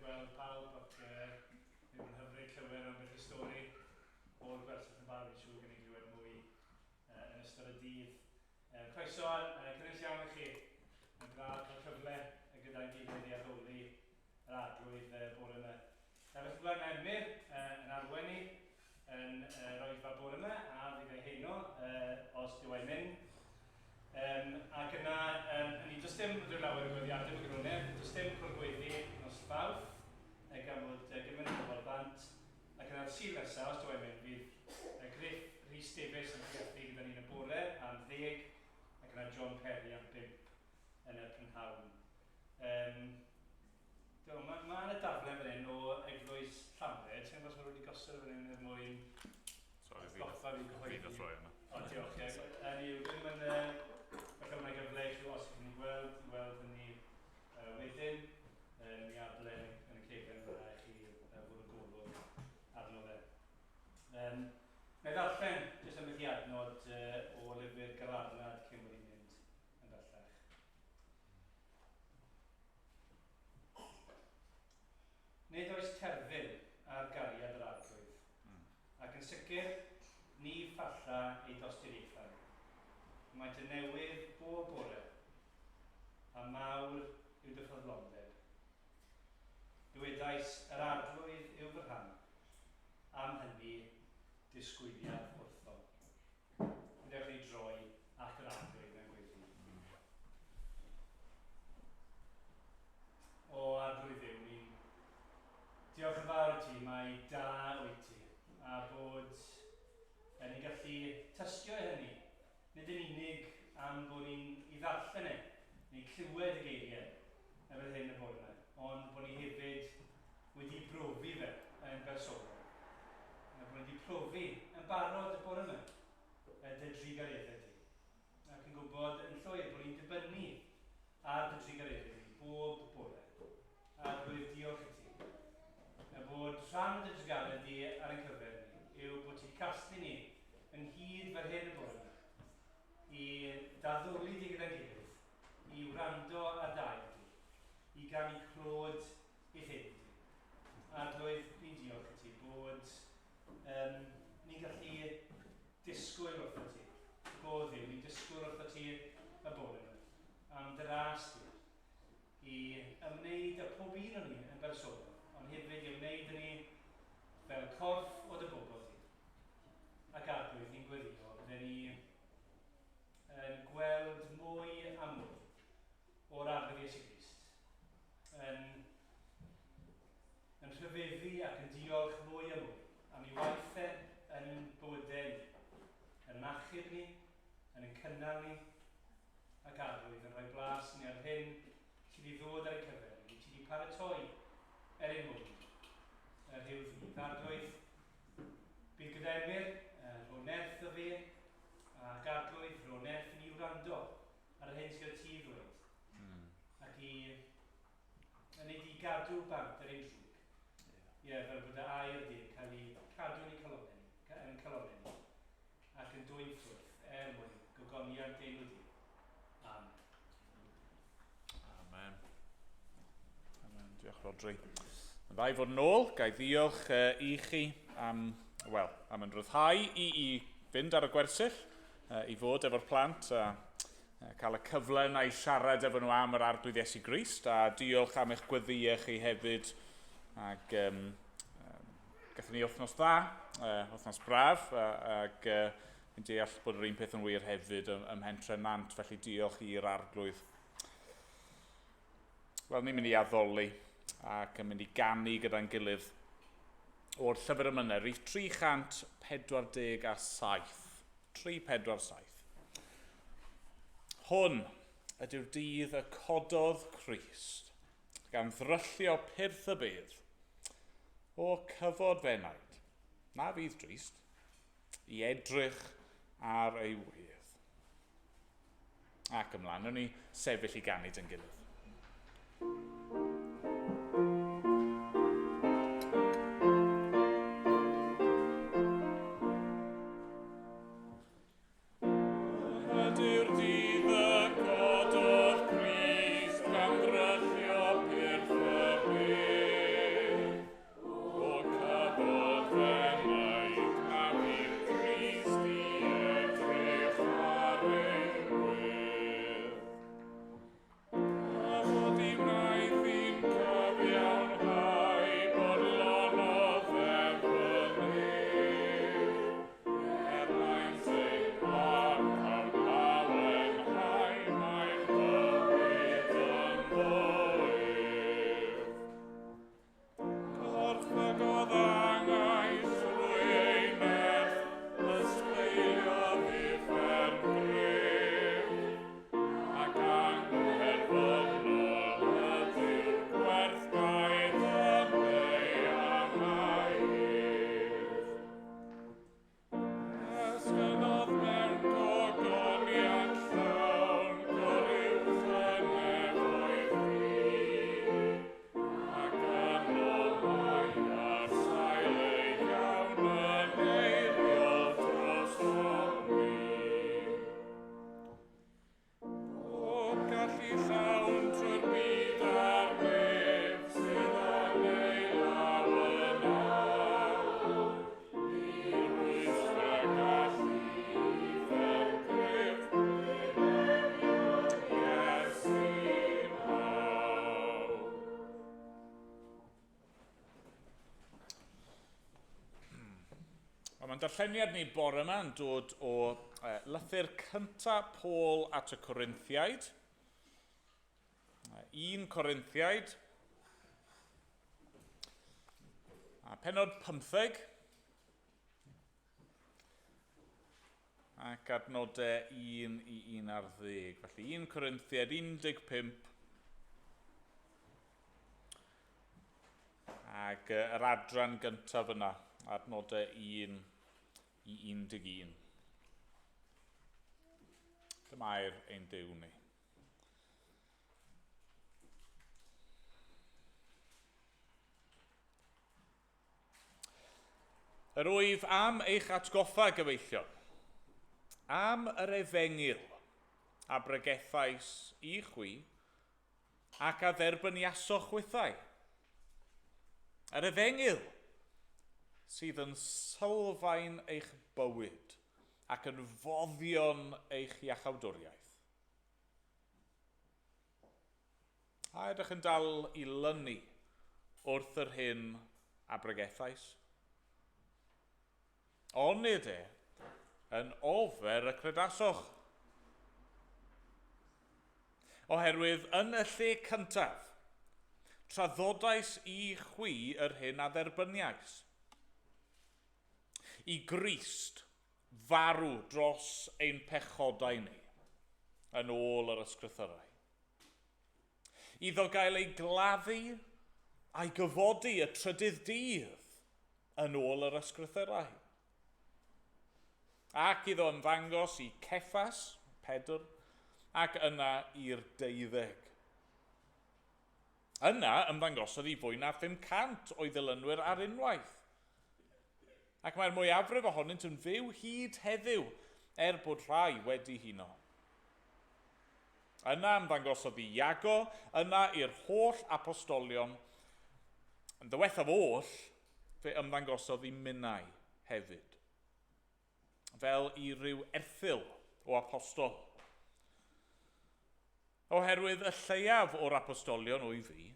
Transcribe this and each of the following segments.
Gweld pawb ac mi bod yn hyfryd clywed ambell i stori o'r gwersyll yn barod. Fi'n siŵr gen i glywed mwy yn ystod y dydd. Croeso cynnes iawn i chi. Mae'n braf cael cyfle gyda'n gilydd i addoli yr Arglwydd bore yma. Felly gweld mae Emyr yn arwain ni yn yr oedfa bore yma a fydd ei heno os dyw e'n mynd. Ac yna, hynny, does dim rhyw lawer o gweddiadau mewn gwirionedd, does dim cwrdd gweddi nos Fawrth, gan fod gymaint o bobl bant. Ac yna'r Sul nesaf, os dyw e'n mynd, fydd Griff Rhys Davies yn pregethu gyda ni yn y bore am 10, ac yna John Perry am 5 yn y prynhawn. Do, mae ma yna daflen fan hyn o Eglwys Llambed. Ti'n gwybod os mae rhywun wedi gosod fan hyn er mwyn Sorry, fi atgoffa fi gyhoeddi. Fi nath roi hwnna. O, diolch. Ie. Hynny yw, ddim yn... Falle mae yna gyfle i chi, os ydych chi'n gweld, i weld hynny wedyn. Mi adlen yn y cefen fyna i chi fod yn golwg arno fe. Na i ddarllen jyst ambell i adnod o lyfr Galarnad cyn bod ni'n mynd yn bellach. Nid oes terfyn ar gariad yr Arglwydd, ac yn sicr ni phalla ei dosturiaethau. Maent yn newydd bob bore, a mawr yw dy ffyddlondeb. Dywedais, Yr Arglwydd yw fy rhan, am hynny disgwyliaf wrtho. Gadewch ni droi at yr Arglwydd mewn gweddi. O Arglwydd Dduw, ni'n diolch yn fawr i ti, mae da wyt ti, a bod ni'n gallu tystio i hynny, nid yn unig am bod ni'n i ddarllen e, neu clywed y geiriau fel hyn y bore yma, ond bod ni hefyd wedi brofi fe yn bersonol. A bod ni wedi profi yn barod y bore yma dy drugareddau di. Ac yn gwybod yn llwyr bod ni'n dibynnu ar dy drugareddau di bob bore. A rwyf diolch i ti. A bod rhan o dy drugaredd di ar ein cyfer ni yw bod ti'n casglu ni ynghyd fel hyn y bore yma i daddoli di gyda'n gilydd, i wrando ar dair di, i ganu clod i'th enw di. Arglwydd, ni'n diolch i ti bod um, ni'n gallu disgwyl wrtho ti. Go Dduw, ni'n disgwyl wrtho ti y bore yma, am dy ras di, i ymwneud â pob un o'n ni yn bersonol, ond hefyd i ymwneud â ni fel corff o dy bobl di. Ac Arglwydd, ni'n gweddio, bydden ni yn gweld mwy a mwy o'r Arglwydd Iesu Grist, yn, yn rhyfeddu ac yn diolch mwy a mwy am ei waith e yn bywydau ni, yn achub ni, yn ein cynnal ni, ac Arglwydd yn rhoi blas ni ar hyn sydd i ddod ar ein cyfer ni, ti wedi paratoi er ein mwyn ni, y rhyw ddydd. Arglwydd, bydd gyda Emyr, rho nerth o fe, ac Arglwydd, rho nerth i ni wrando ar yr hyn sydd gyda ti i ddweud. Ac i yn ei di gadw bant yr ein drwg. Ie, yeah, fel bod y air di yn cael ei cadw yn ei calonnau ni, yn ein calonnau ni, ac yn dwyn ffrwyth er mwyn gogoniant enw di. Amen. Amen. Amen. Diolch, Rodri. Yn dda i fod yn ôl, ga i ddiolch i chi am, wel, am yn rhyddhau i fynd ar y gwersyll, i fod efo'r plant a cael y cyfle yna i siarad efo nhw am yr Arglwydd Iesu Grist, a diolch am eich gweddïau chi hefyd. Ac gathon ni wythnos dda, wythnos braf, ac fi'n deall bod yr un peth yn wir hefyd ym Mhentre Nant, felly diolch i'r Arglwydd. Wel, ni'n mynd i addoli ac yn mynd i ganu gyda'n gilydd o'r llyfr emynau, rhif 347. 347. Hwn ydyw'r dydd y cododd Crist, gan ddryllio pyrth y bedd. O cyfod fenaid, na fydd drist, i edrych ar ei wedd. Ac ymlaen, wnawn ni sefyll i ganu dy'n gilydd. Ydy'r dydd y cododd Crist gan ddryllio pyrth y bedd. Wel, mae'n darlleniad ni bore yma yn dod o lythyr cyntaf Paul at y Corinthiaid. 1 Corinthiaid. A pennod 15. Ac adnodau 1 i 11. Felly 1 Corinthiaid 15. Ac yr adran gyntaf yna, adnodau 1 i 11. Dyma air ein Duw ni. Yr wyf am eich atgoffa, gyfeillion, am yr efengyl a bregethais i chwi ac a dderbyniasoch chwithau. Yr efengyl sydd yn sylfaen eich bywyd ac yn foddion eich iachawdwriaeth. A ydych yn dal i lynu wrth yr hyn a bregethais? Onid e yn ofer y credasoch? Oherwydd yn y lle cyntaf, traddodais i chwi yr hyn a dderbyniais. I Grist farw dros ein pechodau ni, yn ôl yr ysgrythyrau. Iddo gael ei gladdu a'i gyfodi y trydydd dydd, yn ôl yr ysgrythyrau. Ac iddo ymddangos i Ceffas, Pedr, ac yna i'r 12. Yna ymddangosodd i fwy na 500 o'i ddilynwyr ar unwaith. Ac mae'r mwyafrif ohonynt yn fyw hyd heddiw, er bod rhai wedi huno. Yna ymddangosodd i Iago, yna i'r holl apostolion. Yn ddiwethaf oll, fe ymddangosodd i minnau hefyd. Fel i ryw erthygl o apostol. Oherwydd y lleiaf o'r apostolion wyf fi,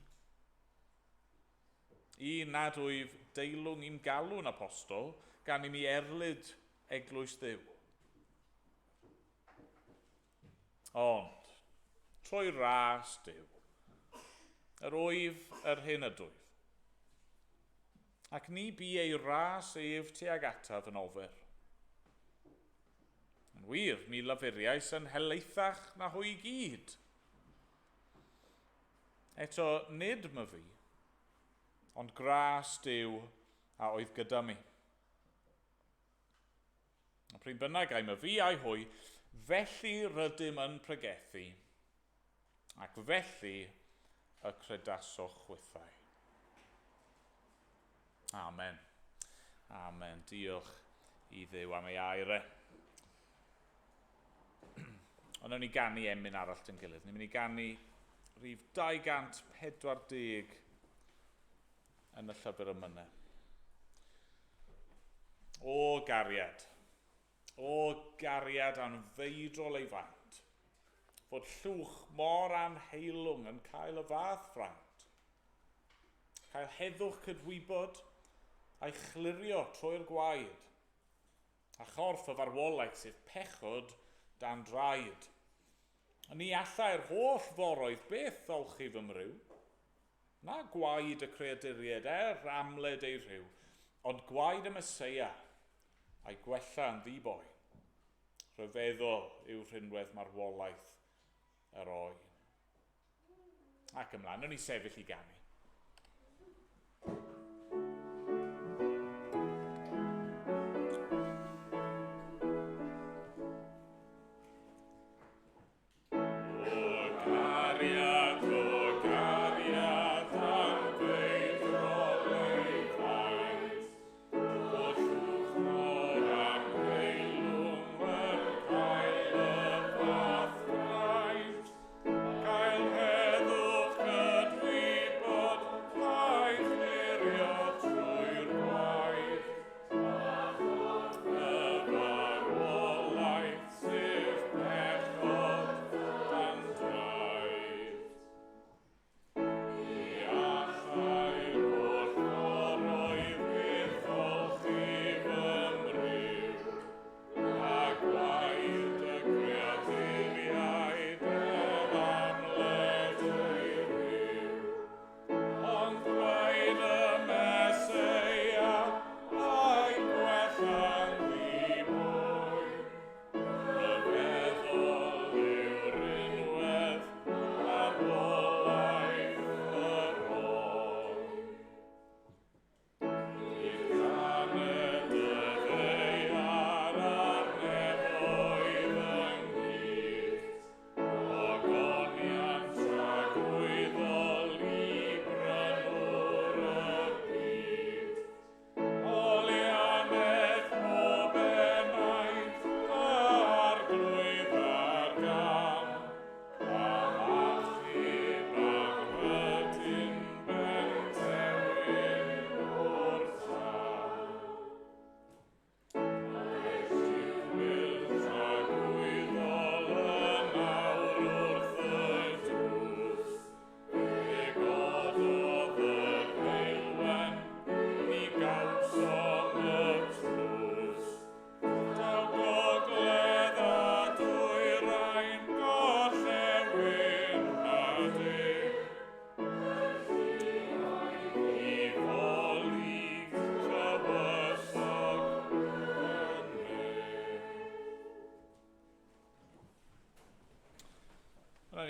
un nad wyf deilwng i'm galw'n apostol, gan i mi erlid eglwys Dduw. Ond, trwy ras Duw, yr wyf yr hyn ydwyf. Ac ni bu ei ras ef tuag ataf yn ofer. Yn wir, mi lafuriais yn helaethach na hwy i gyd. Eto, nid myfi, ond gras Duw a oedd gyda mi. A pryd bynnag ai myfi ai hwy, felly rydym yn pregethu, ac felly y credasoch chwithau. Amen. Amen. Diolch i Dduw am ei air e. Ond nawn ni ganu emyn arall dyn gilydd. Ni'n mynd i ganu rhif 240 yn y llyfr emynau. O gariad, o gariad anfeidrol ei faint, fod llwch mor anheilwng yn cael y fath fraint. Cael heddwch cydwybod a'i chlirio trwy'r gwaed, a chorff y farwolaeth sydd pechod dan draed. Ni allai'r holl foroedd byth olchi fy mryw, na gwaed y creaduriaid er amled ei rhyw, ond gwaed y Meseia a'i gwella yn ddi-boen. Rhyfeddol yw rhinwedd marwolaeth yr oen. Ac ymlaen, nawn ni sefyll i ganu.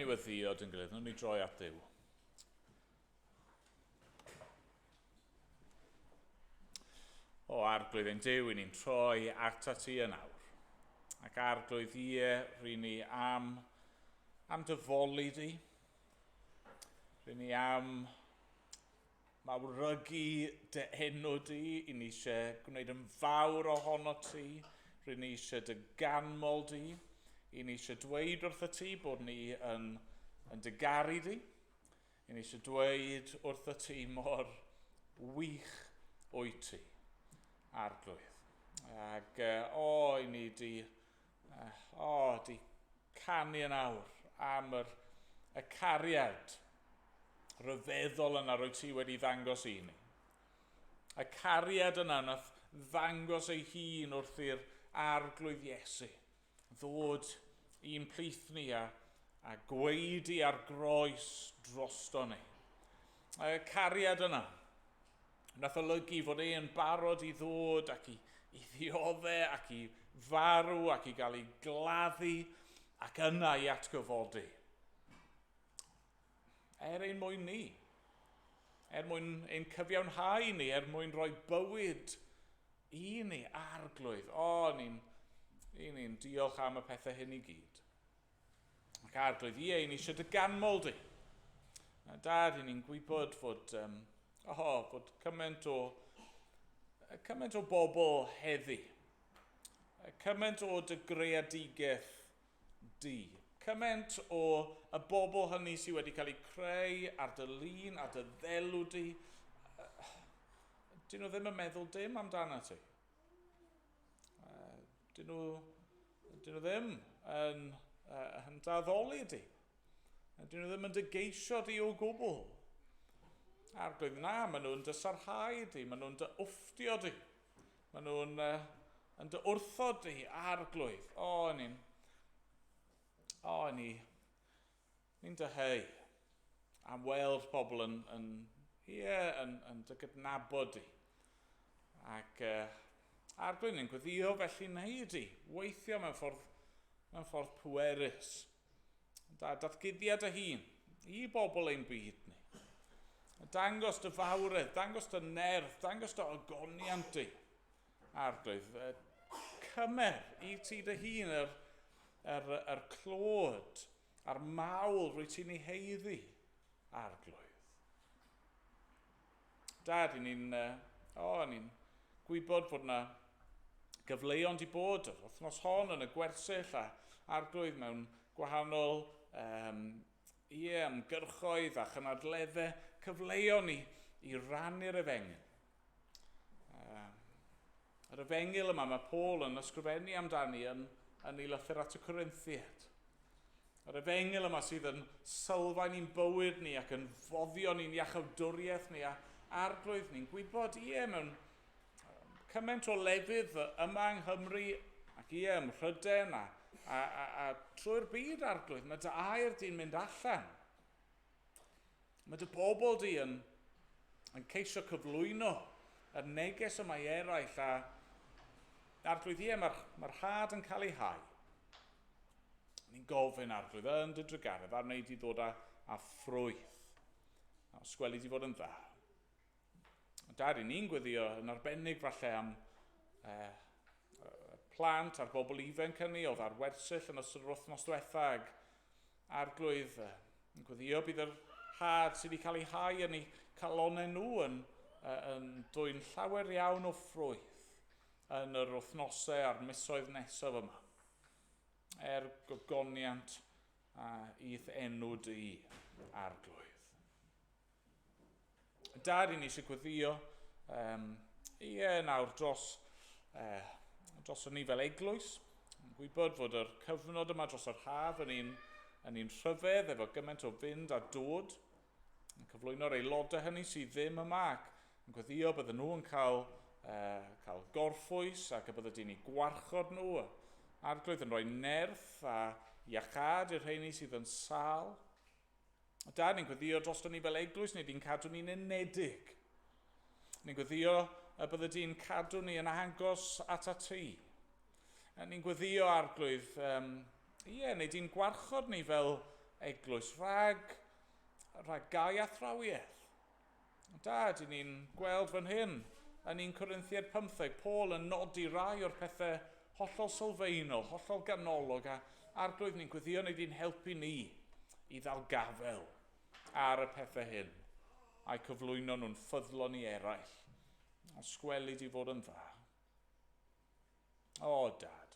Wnawn ni weddïo dyn gilydd, wnawn ni droi at Dduw. O Arglwydd ein Duw, i ni'n troi atat ti yn awr. Ac Arglwydd, ie, ry ni am, am dy foli di. Ry ni am mawrygu dy enw di. I ni eisiau gwneud yn fawr ohono ti. Ry ni eisiau dy ganmol di. I ni eisiau dweud wrtho ti bod ni yn, yn dy garu di. I ni eisiau dweud wrtho ti mor wych wyt ti, Arglwydd. Ac o, i ni di, o, di canu yn awr am yr, y cariad rhyfeddol yna rwy ti wedi ddangos i ni. Y cariad yna nath ddangos ei hun wrth i'r Arglwydd Iesu ddod i'n plith ni a, a gweidi ar groes drosto ni. Y cariad yna, nath olygu fod e'n barod i ddod ac i, i ddiodde ac i farw ac i gael ei gladdu ac yna i atgyfodi. Er ein mwyn ni, er mwyn ein cyfiawnhau ni, er mwyn rhoi bywyd i ni, Arglwydd. O, ni'n ni, ni diolch am y pethau hyn i gyd. Ac Arglwydd, ie, ni eisiau dy ganmol di. A Dad, i ni'n gwybod fod, um, oh, fod cymaint o, cymaint o bobl heddi, cymaint o dy greadigaeth di. Cymaint o y bobl hynny sydd wedi cael eu creu ar dy lun, ar dy ddelw di, dyn nhw ddim yn meddwl dim amdano ti. Dyn nhw, dyn nhw ddim yn, yn daddoli di. Dyn nhw ddim yn dy geisio di o gwbl. Arglwydd, na, maen nhw'n dy sarhau di, maen nhw'n dy wfftio di. Maen nhw'n yn dy wrthod di, Arglwydd. O, ni'n... O, ni... Ni'n dyheu am weld pobl yn, yn, ie, yn, yn dy gydnabod di. Ac Arglwydd, ni'n gweddio felly wneud di, weithio mewn ffordd, mewn ffordd pwerus. Da, datguddiad dy hun i bobl ein byd ni. Dangos dy fawredd, dangos dy nerth, dangos dy ogoniant di. Arglwydd, cymer i ti dy hun yr, yr, yr clod a'r mawl rwy ti'n ei heiddi, Arglwydd. Dad, i ni'n o, ni'n gwybod fod yna gyfleon di bod yr wythnos hon yn y gwersyll a Arglwydd mewn gwahanol um, ie, ymgyrchoedd a chynadleddau, cyfleon i, i rannu'r efengyl. Yr efengyl yma mae Paul yn ysgrifennu amdani yn, yn ei lythyr at y Corinthiaid. Yr efengyl yma sydd yn sylfaen i'n bywyd ni ac yn foddion i'n iachawdwriaeth ni a Arglwydd ni'n gwybod, ie, mewn cymaint o lefydd yma yng Nghymru ac ie, ym Mhrydain a, a, a, a trwy'r byd, Arglwydd, mae dy air di'n mynd allan. Mae dy bobl di yn, yn ceisio cyflwyno y neges yma i eraill a Arglwydd, ie, mae'r mae had yn cael ei hau. Ni'n gofyn, Arglwydd, yn dy drugaredd, ar wneud i ddod â, â ffrwyth. A os gweli di fod yn dda. Dad, i ni'n gweddio yn arbennig falle am eh, plant a'r bobl ifanc hynny oedd ar wersyll yn ystod yr wythnos diwetha ag Arglwydd, yn gweddio bydd yr had sydd wedi cael ei hau yn eu calonau nhw yn, yn dwyn llawer iawn o ffrwyth yn yr wythnosau a'r misoedd nesaf yma. Er gogoniant a i'th enw di, Arglwydd. Dad, i ni eisiau gweddio um, ie, nawr dros, dros ni fel eglwys. Yn gwybod fod yr cyfnod yma dros yr haf yn un, yn un rhyfedd efo gymaint o fynd a dod. Yn cyflwyno'r aelodau hynny sydd ddim yma ac yn gweddio bydden nhw yn cael, cael gorffwys ac y bydde di'n eu gwarchod nhw. Arglwydd yn rhoi nerth a iachâd i'r rheini sydd yn sâl. Da, ni'n gweddio drosto ni fel eglwys, ni di'n cadw ni'n unedig. Ni'n gweddio y bydde di'n cadw ni yn agos at at ti. Ni'n gweddio, Arglwydd, ie, neu di'n gwarchod ni fel, eglwys rhag gau athrawiaeth. Dad, i ni'n gweld fan hyn, yn 1 Corinthiaid 15, Paul yn nodi rai o'r pethau hollol sylfaenol, hollol ganolog, a Arglwydd ni'n gweddio wnei di'n helpu ni i ddal gafel ar y pethau hyn, a'i cyflwyno nhw'n ffyddlon i eraill, os gweli di fod yn dda. O, Dad,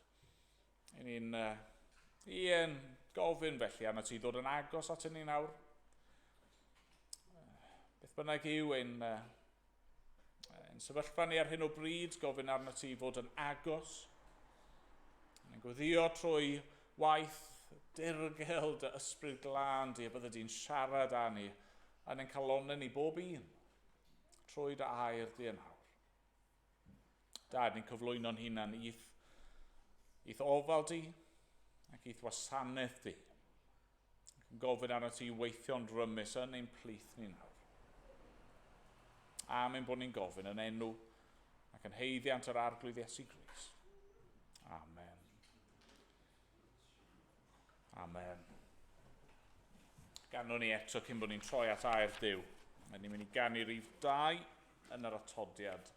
i ni'n gofyn felly arnat ti ddod yn agos at ni nawr. Beth bynnag yw ein sefyllfa ni ar hyn o bryd, gofyn arnat ti fod yn agos. Ni'n gweddio trwy waith dirgel dy ysbryd glân di, a bydde di'n siarad â ni yn ein calonnau ni bob un trwy dy air di yn awr. Dad, ni'n cyflwyno'n hunan i'th ofal di ac i'th wasanaeth di. Ac yn gofyn arnat ti weithio'n rymus yn ein plith ni nawr. Am ein bod ni'n gofyn yn enw ac yn haeddiant yr Arglwydd Iesu Grist. Amen. Amen. Ganwn ni eto cyn bod ni'n troi at air Duw. Ni'n mynd i ganu rhif 2 yn yr atodiad.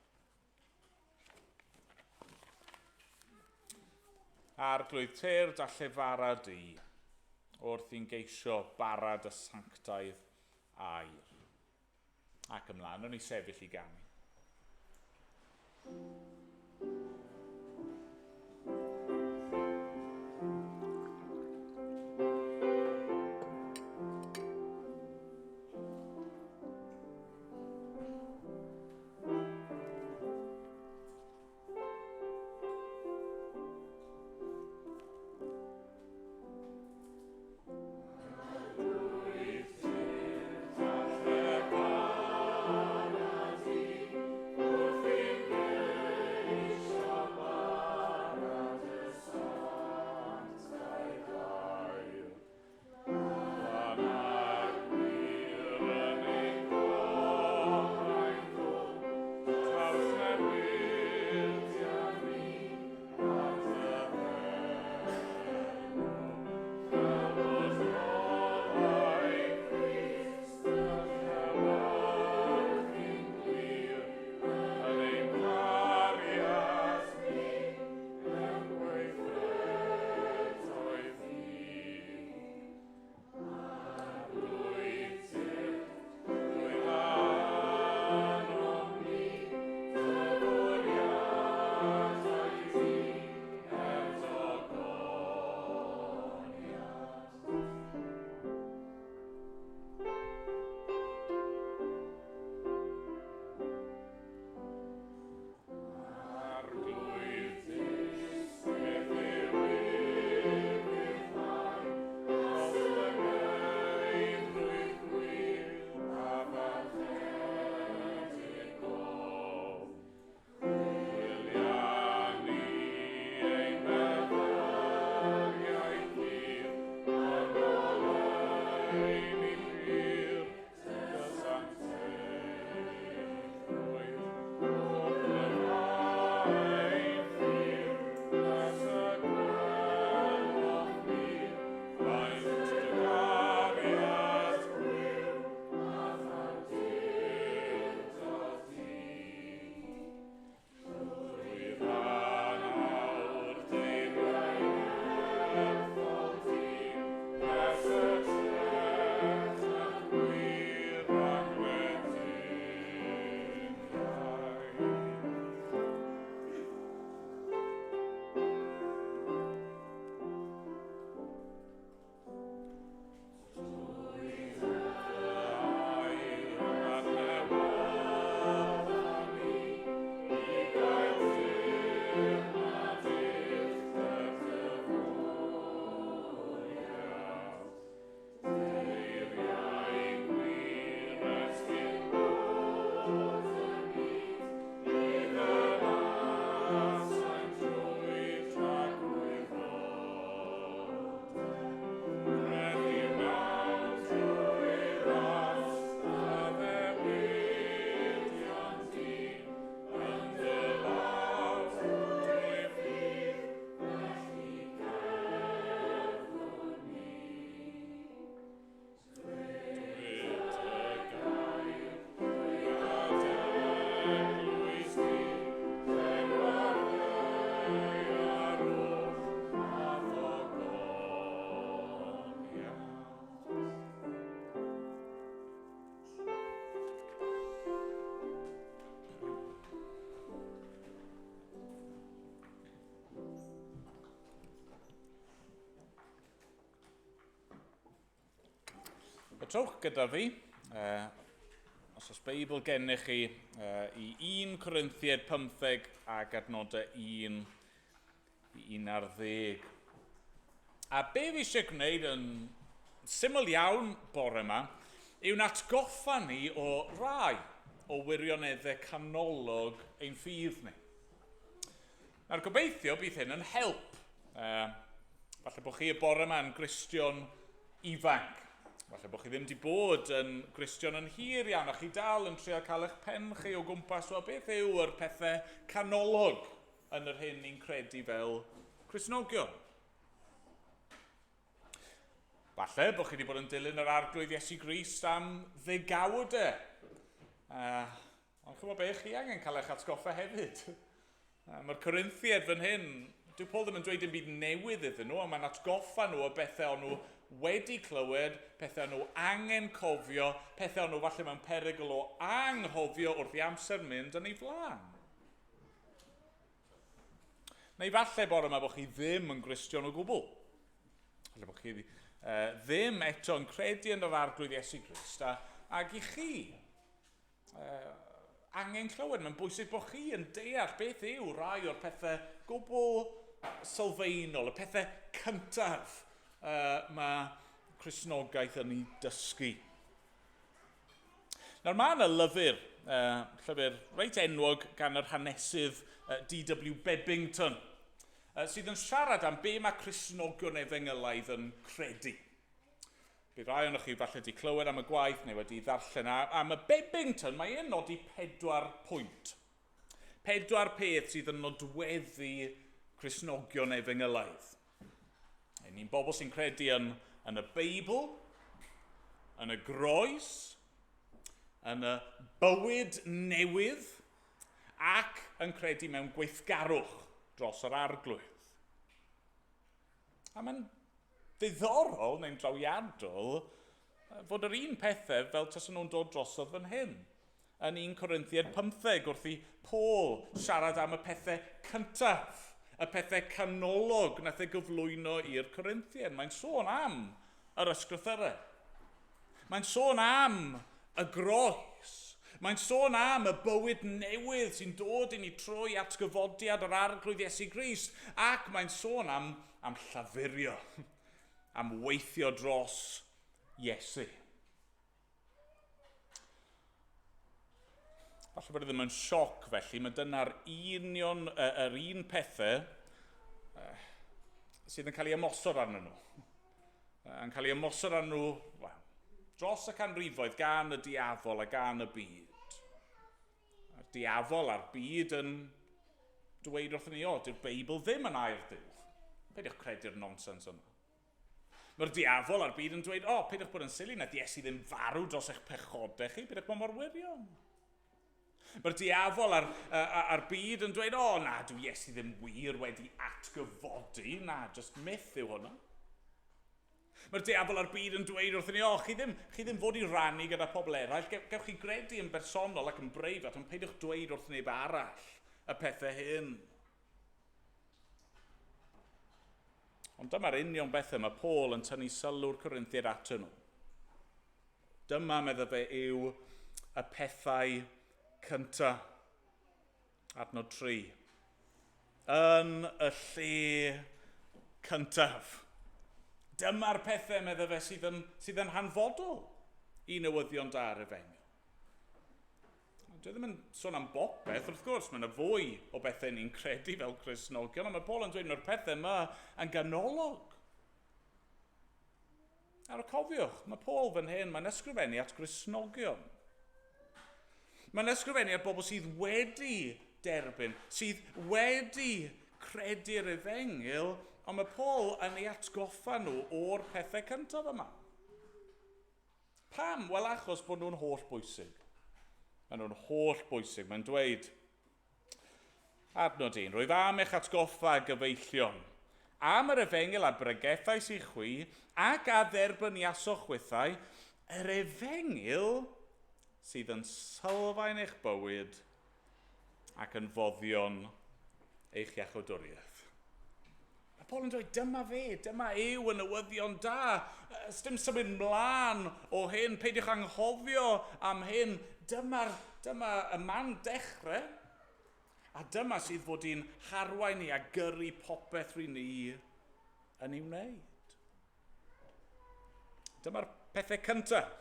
Arglwydd tyrd a llefara di, wrth i'n geisio bara dy sanctaidd air. Ac ymlaen, o'n i sefyll i ganu. Wrth i'n Trowch gyda fi, os oes Beibl gennych chi, i 1 Corinthiaid 15 ac adnodau 1 i 11. A be fi eisiau gwneud yn syml iawn bore yma yw'n atgoffa ni o rai o wirioneddau canolog ein ffydd ni. Nawr gobeithio bydd hyn yn help. Falle bod chi y bore yma yn Gristion ifanc. Falle bod chi ddim wedi bod yn Gristion yn hir iawn a chi dal yn trio cael eich pen chi o gwmpas o beth yw'r pethau canolog yn yr hyn ni'n credu fel Cristnogion. Falle bod chi wedi bod yn dilyn yr Arglwydd Iesu Grist am ddegawdau. Ond chymod be, chi angen cael eich atgoffa hefyd. Mae'r Corinthiaid fan hyn, dyw Paul ddim yn dweud dim byd newydd iddyn nhw, ond mae'n atgoffa nhw o bethau o'n nhw wedi clywed, pethau o'n nhw angen cofio, pethau o'n nhw falle mewn perygl o anghofio wrth i amser mynd yn ei flaen. Neu falle bore yma bod chi ddim yn Gristion o gwbl. Falle bod chi ddim eto yn credu yn yr Arglwydd Iesu Grist, ac i chi angen clywed. Mae'n bwysig bod chi yn deall beth yw rai o'r pethau gwbl sylfaenol, y pethau cyntaf mae Cristnogaeth yn ei dysgu. Nawr mae yna lyfr, llyfr reit enwog gan yr hanesydd D.W. Bebbington, sydd yn siarad am be mae Cristnogion efengylaidd yn credu. Bydd rai ohonoch chi falle wedi clywed am y gwaith neu wedi ddarllen. A mae Bebbington, mae e'n nodi 4 pwynt. 4 peth sydd yn nodweddu Cristnogion efengylaidd. Ni'n bobl sy'n credu yn y Beibl, yn y groes, yn y bywyd newydd, ac yn credu mewn gweithgarwch dros yr Arglwydd. A mae'n ddiddorol neu'n drawiadol fod yr un pethau fel tasen nhw'n dod drosodd fan hyn. Yn 1 Corinthiaid 15 wrth i Paul siarad am y pethau cyntaf, y pethau canolog nath ei gyflwyno i'r Corinthiaid. Mae'n sôn am yr ysgrythyrau. Mae'n sôn am y groes. Mae'n sôn am y bywyd newydd sy'n dod i ni trwy atgyfodiad yr Arglwydd Iesu Grist. Ac mae'n sôn am llafurio, am weithio dros Iesu. Falle bod e ddim yn sioc felly, mae dyna'r union, yr un pethau sydd yn cael ei ymosod arnyn nhw. Yn cael ei ymosod arnyn nhw, wel, dros y canrifoedd gan y diafol a gan y byd. A'r diafol a'r byd yn dweud wrthyn ni, o, dyw'r Beibl ddim yn air Duw. Peidiwch credu'r nonsens yma. Mae'r diafol a'r byd yn dweud, o, peidiwch bod yn sili, nath Iesu ddim farw dros eich pechodau chi, peidiwch bod mor wirion. Mae'r diafol a'r byd yn dweud, o, na, dyw Iesu ddim wir wedi atgyfodi, na, just myth yw hwnna. Mae'r diafol a'r byd yn dweud wrthyn ni, o, chi ddim fod i rannu gyda pobl eraill, gewch chi gredu yn bersonol ac yn breifat, ond peidiwch dweud wrth neb arall y pethau hyn. Ond dyma'r union bethau mae Paul yn tynnu sylw'r Corinthiaid atyn nhw. Dyma, medda fe, yw y pethau cyntaf. Adnod 3. Yn y lle cyntaf. Dyma'r pethau, medda fe, sydd yn hanfodol i newyddion da'r efengyl. Dwi ddim yn sôn am bopeth, wrth gwrs, mae yna fwy o bethau ni'n credu fel Cristnogion, ond mae Paul yn dweud mae'r pethau yma yn ganolog. Nawr cofiwch, mae Paul fan hyn, mae'n ysgrifennu at Gristnogion. Mae'n ysgrifennu at bobl sydd wedi derbyn, sydd wedi credu'r efengyl, ond mae Paul yn ei atgoffa nhw o'r pethau cyntaf yma. Pam? Wel, achos bod nhw'n holl bwysig. Maen nhw'n holl bwysig. Mae'n dweud, adnod 1, rwyf am eich atgoffa gyfeillion, am yr efengyl a bregethais i chwi, ac a dderbyniasoch chwithau, yr efengyl sydd yn sylfaen eich bywyd ac yn foddion eich iachawdwriaeth. Mae Paul yn dweud, dyma fe, dyma yw y newyddion da. Dim symud mlaen o hyn, peidiwch anghofio am hyn. Dyma, dyma y man dechrau. A dyma sydd fod i'n harwain ni a gyrru popeth rwy ni yn ei wneud. Dyma'r pethau cyntaf.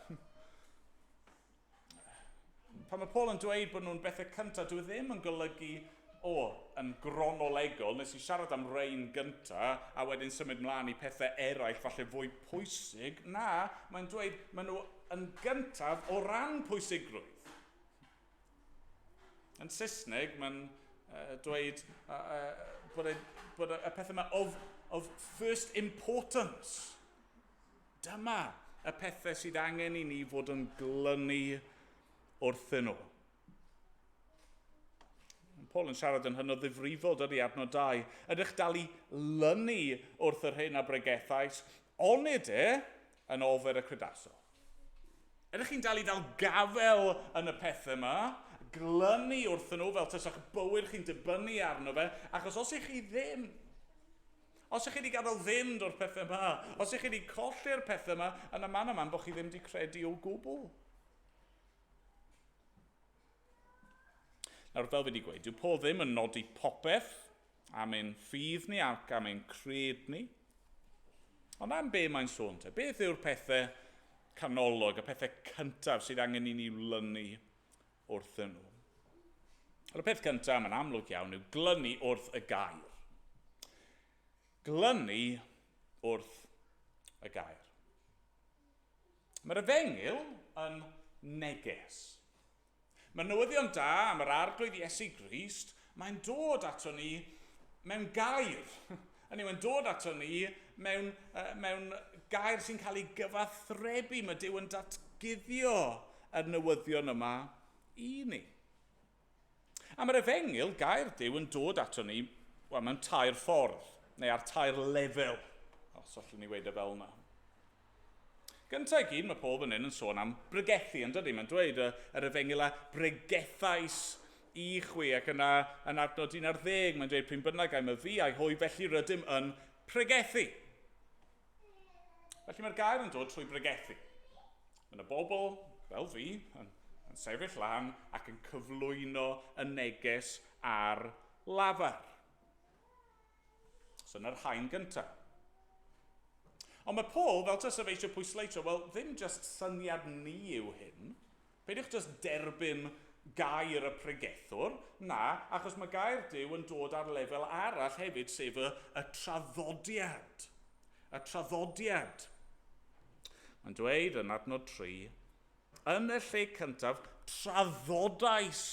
Pan mae Paul yn dweud bod nhw'n bethau cyntaf, dwi ddim yn golygu, o, yn gronolegol, nes i siarad am rein gyntaf, a wedyn symud mlaen i pethau eraill, falle fwy pwysig. Na, mae'n dweud, maen nhw yn gyntaf o ran pwysigrwydd. Yn Saesneg, mae'n dweud bod, e, bod y pethau yma of, of first importance. Dyma y pethau sydd angen i ni fod yn glynu wrthyn nhw. Paul yn siarad yn hynod ddifrifol, dydy adnod 2. Ydych dal i lynu wrth yr hyn a bregethais, onid e yn ofer y credasol. Ydych chi'n dal i ddal gafel yn y pethau yma, glynu wrthyn nhw fel tasa'ch bywyd chi'n dibynnu arno fe, achos os ych chi ddim, os ych chi wedi gadael fynd o'r pethau yma, os ych chi wedi colli'r pethau yma, yna man yma bod chi ddim wedi credu o gwbl. Nawr, fel fi wedi gweud, dyw Paul ddim yn nodi popeth am ein ffydd ni ac am ein cred ni. Ond am be mae'n sôn te? Beth yw'r pethau canolog, y pethau cyntaf sydd angen i ni lynu wrthyn nhw? Wel, y peth cyntaf, mae'n amlwg iawn, yw glynu wrth y gair. Glynu wrth y gair. Mae'r efengyl yn neges. Mae newyddion da am yr arglwydd Iesu Grist, mae'n dod ato ni mewn gair. Hynny mae'n dod ato ni mewn, mewn gair sy'n cael ei gyfathrebu. Mae Duw yn datguddio y newyddion yma i ni. A mae'r efengyl, gair Duw, yn dod ato ni well, mewn tair ffordd, neu ar tair lefel, os allwn ni weud e fel yna. Gyntaf i gyd, mae Paul fan hyn yn sôn am bregethu, yn dydy? Mae'n dweud y, yr efengyl a bregethais i chwi, ac yna yn adnod 11, mae'n dweud pryn bynnag ai mae fi a'i hwy, felly rydym yn pregethu. Felly mae'r gair yn dod trwy bregethu. Mae yna bobl, fel fi, yn, yn sefyll lan ac yn cyflwyno y neges ar lafar. So yna'r haen gyntaf. Ond mae Paul, fel tasa fe eisiau pwysleisio, wel, ddim just syniad ni yw hyn. Peidiwch just derbyn gair y pregethwr. Na, achos mae gair Duw yn dod ar lefel arall hefyd, sef y, y traddodiad. Y traddodiad. Mae'n dweud yn adnod 3, yn y lle cyntaf, traddodais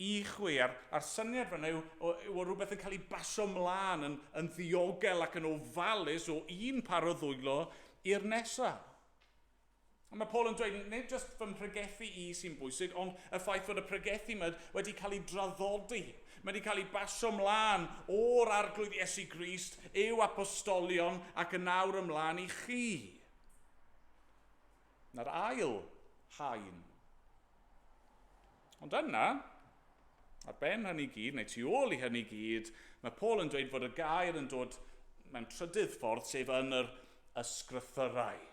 i chwi. A'r, a'r syniad fan yw, o, yw o rhywbeth yn cael ei basio mlaen yn, yn ddiogel ac yn ofalus o un par o ddwylo i'r nesaf. A mae Paul yn dweud, nid jyst fy mhregethu i sy'n bwysig, ond y ffaith fod y pregethu yma wedi cael ei draddodi. Mae wedi cael ei basio mlaen o'r arglwydd Iesu Grist i'w apostolion ac yn nawr ymlaen i chi. Na'r ail haen. Ond yna, ar ben hynny gyd, neu tu ôl i hynny gyd, mae Paul yn dweud fod y gair yn dod mewn trydydd ffordd, sef yn yr ysgrythyrau.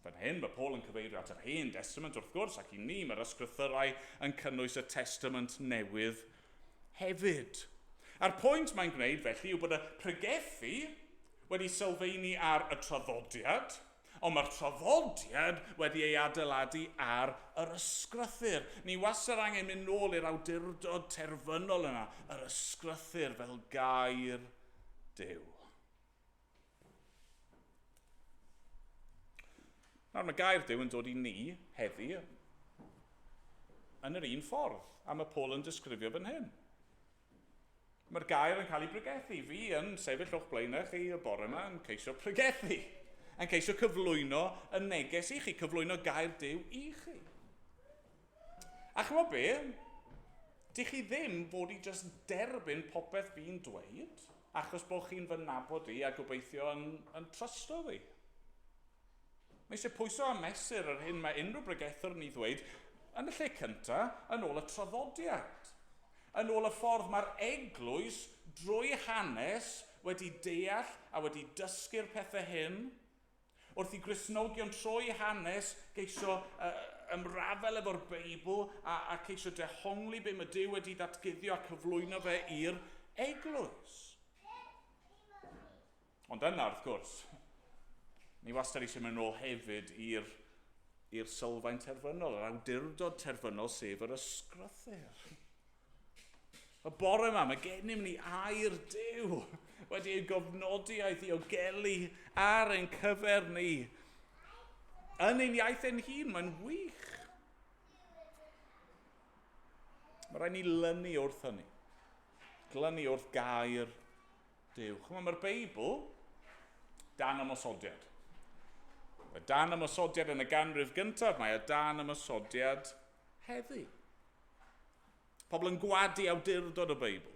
Fan hyn, mae Paul yn cyfeirio at yr Hen Testament wrth gwrs, ac i ni mae'r ysgrythyrau yn cynnwys y Testament Newydd hefyd. A'r pwynt mae'n gwneud felly yw bod y pregethu wedi sylfaenu ar y traddodiad, ond mae'r traddodiad wedi ei adeiladu ar yr ysgrythur. Ni wastad angen mynd nôl i'r awdurdod terfynol yna, yr ysgrythur fel gair Duw. Nawr mae gair Duw yn dod i ni heddi yn yr un ffordd, a mae Paul yn disgrifio fan hyn. Mae'r gair yn cael ei pregethu. Fi yn sefyll o'ch blaenau chi y bore yma yn ceisio pregethu. Yn ceisio cyflwyno y neges i chi, cyflwyno gair Duw i chi. A chymod be? Dych chi ddim fod i just derbyn popeth fi'n dweud, achos bod chi'n fy nabod i a gobeithio yn, yn trysto fi. Mae eisiau pwyso a mesur yr hyn mae unrhyw bregethwr yn ei ddweud yn y lle cyntaf yn ôl y traddodiad. Yn ôl y ffordd mae'r eglwys drwy hanes wedi deall a wedi dysgu'r pethau hyn, wrth i Gristnogion trwy hanes geisio ymrafel efo'r Beibl a ceisio dehongli be mae Duw wedi ddatguddio a cyflwyno fe i'r eglwys. Ond yna, wrth gwrs, ni wastad eisiau mynd nôl hefyd i'r sylfaen terfynol, yr awdurdod terfynol, sef yr ysgrythur. Y bore yma, mae gennym ni air Duw wedi ei gofnodi a'i ddiogelu ar ein cyfer ni. Yn ein iaith ein hun, mae'n wych. Mae rhaid ni lynu wrth hynny. Glynu wrth gair Duw. Chymod, mae'r Beibl dan ymosodiad. Mae dan ymosodiad yn y ganrif gyntaf, mae o dan ymosodiad heddi. Pobl yn gwadu awdurdod y Beibl.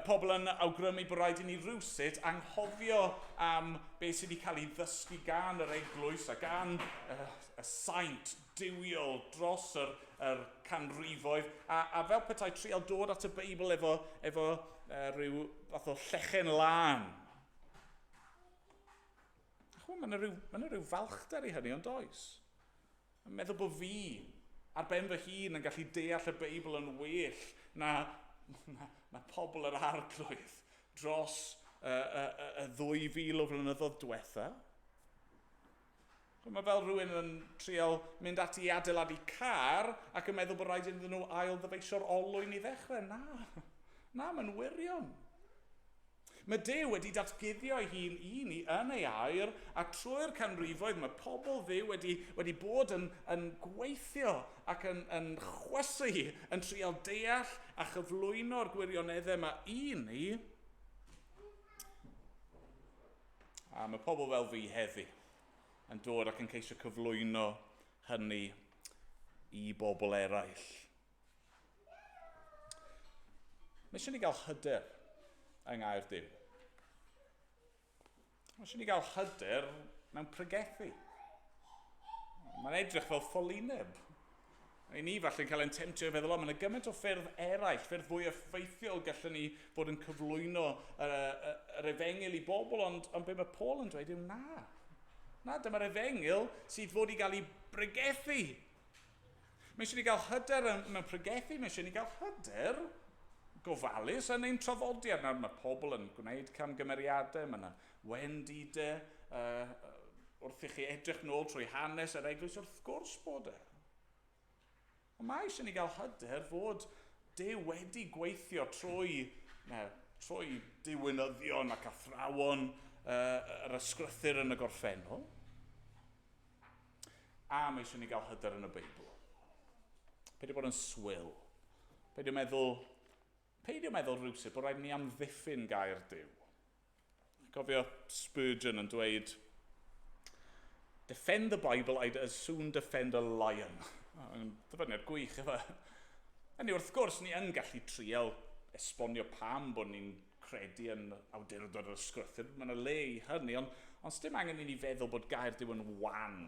Pobl yn awgrymu bod rhaid i ni rywsut anghofio am beth sydd wedi cael ei ddysgu gan yr eglwys a gan y saint duwiol dros yr canrifoedd. A fel petai trial dod at y Beibl efo rhyw fath o llechen lân. Chwa, mae yna rhyw falchder i hynny, ond oes? Mae'n meddwl bod fi ar ben fy hun yn gallu deall y Beibl yn well na pobl yr Arglwydd dros y 2000 o flynyddoedd diwetha. Mae fel rhywun yn trial mynd ati i adeiladu car ac yn meddwl bod rhaid iddyn nhw ail ddyfeisio'r olwyn i ddechrau. Na, mae'n wirion. Mae Duw wedi datguddio ei hun i ni yn ei air, a trwy'r canrifoedd mae pobl Dduw wedi bod yn gweithio ac yn chwysu, yn trial deall a chyflwyno'r gwirioneddau yma i ni. A mae pobl fel fi heddi yn dod ac yn ceisio cyflwyno hynny i bobl eraill. Mae eisiau ni gael hyder yng ngair Duw. Mae eisiau ni gael hyder mewn pregethu. Mae'n edrych fel ffolineb. I ni falle'n cael ein temtio i feddwl, o, mae yna gymaint o ffyrdd eraill, ffyrdd fwy effeithiol gallwn ni fod yn cyflwyno yr efengyl i bobl, ond be mae Paul yn dweud yw na. Na, dyma'r efengyl sydd fod i gael ei bregethu. Mae eisiau ni gael hyder mewn pregethu, mae eisiau ni gael hyder gofalus yn ein traddodiad. Nawr, mae pobl yn gwneud camgymeriadau, mae yna wendidau, wrth i chi edrych nôl trwy hanes yr eglwys, wrth gwrs bod e. Ond mae eisiau ni gael hyder fod Duw wedi gweithio trwy diwinyddion ac athrawon yr ysgrythur yn y gorffennol. A mae eisiau ni gael hyder yn y Beibl. Peidio bod yn swil. Peidio meddwl rhywsut bod rhaid ni amddiffyn gair Duw. Cofio Spurgeon yn dweud, "Defend the Bible, I'd as soon defend a lion." Dyfyniad gwych efo. Hynny, wrth gwrs, ni yn gallu trial esbonio pam bod ni'n credu yn awdurdod yr ysgrythur. Mae yna le i hynny, ond sdim angen i ni feddwl bod gair Duw yn wan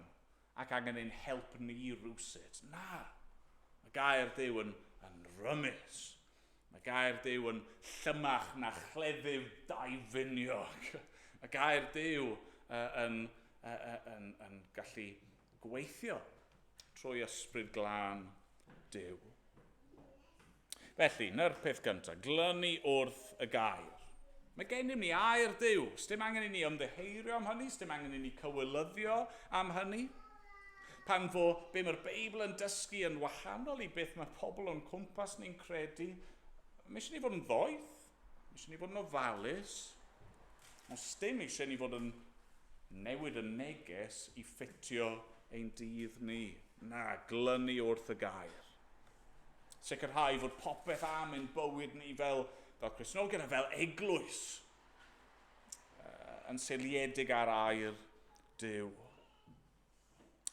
ac angen ein help ni rywsut. Na, mae gair Duw yn rymus. Mae gair Duw yn llymach na chleddyf dau finiog. Mae gair Duw yn gallu gweithio trwy ysbryd glân Duw. Felly, na'r peth gyntaf, glynu wrth y gair. Mae gennym ni air Duw. Sdim angen i ni ymddiheurio am hynny, sdim angen i ni cywilyddio am hynny. Pan fo be mae'r Beibl yn dysgu yn wahanol i beth mae pobl o'n cwmpas ni'n credu, mae eisiau ni fod yn ddoeth, mae eisiau ni fod yn ofalus, ond sdim eisiau ni fod yn newid y neges i ffitio ein dydd ni. Na, glynu wrth y gair. Sicrhau fod popeth am ein bywyd ni fel Cristnogion a fel eglwys yn seiliedig ar air Duw.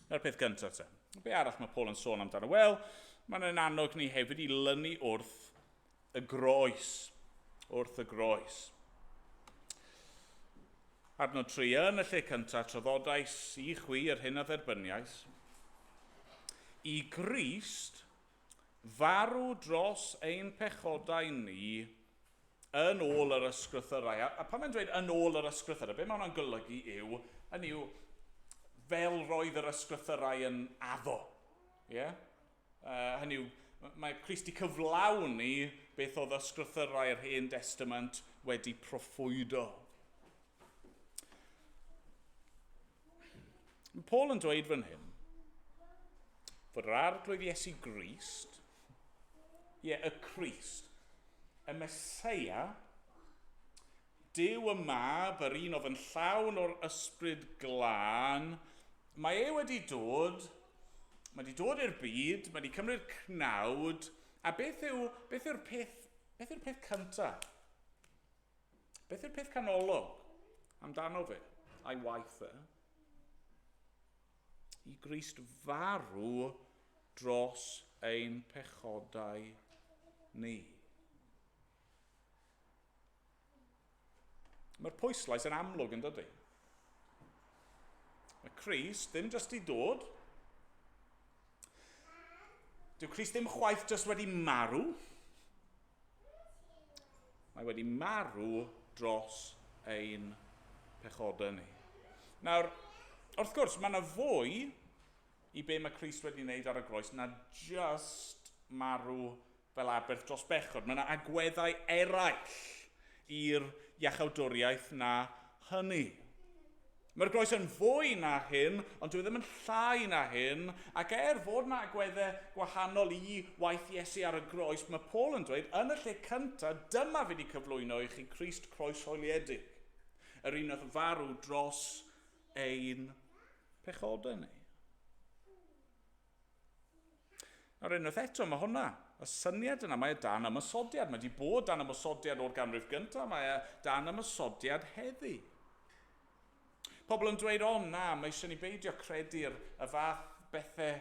Na'r peth gyntaf te. Be arall mae Paul yn sôn amdano? Wel, mae'n annog ni hefyd i lynu wrth y groes. Wrth y groes. Adnod 3, yn y lle cyntaf, traddodais i chwi yr hyn a dderbyniais, i Grist farw dros ein pechodau ni Yn ôl yr ysgrythyrau. A pan mae'n dweud yn ôl yr ysgrythyrau, be mae hwnna'n golygu yw, hynny yw, fel roedd yr ysgrythyrau yn addo. Yeah? Hynny yw, mae Crist 'di cyflawni beth oedd ysgrythyrau'r Hen Testament wedi proffwydo. Mae Paul yn dweud fan hyn fod yr Arglwydd Iesu Grist, ie, y Crist, y Meseia, Duw y Mab, yr un oedd yn llawn o'r Ysbryd Glân, mae e wedi dod, mae wedi dod i'r byd, mae wedi cymryd cnawd, a beth yw'r peth cyntaf? Beth yw'r peth canolog amdano fe, a'i waith e? I Grist farw dros ein pechodau ni. Mae'r pwyslais yn amlwg, yn dydy? Mae Crist ddim jyst i dod. Dyw Crist ddim chwaith jyst wedi marw. Mae wedi marw dros ein pechodau ni. Nawr, wrth gwrs, mae yna fwy i be mae Crist wedi wneud ar y groes na just marw fel aberth dros bechod. Mae yna agweddau eraill i'r iachawdwriaeth na hynny. Mae'r groes yn fwy na hyn, ond dyw e ddim yn llai na hyn, ac er fod yna agweddau gwahanol i waith Iesu ar y groes, mae Paul yn dweud, yn y lle cyntaf, dyma fi wedi cyflwyno i chi Crist croeshoeliedig, yr un oedd farw dros ein pechodau ni. Nawr unwaith eto, mae hwnna, y syniad yna, mae e dan ymosodiad. Mae wedi bod dan ymosodiad o'r ganrif gyntaf, mae e dan ymosodiad heddi. Pobl yn dweud, o na, mae eisiau ni beidio credu'r y fath bethau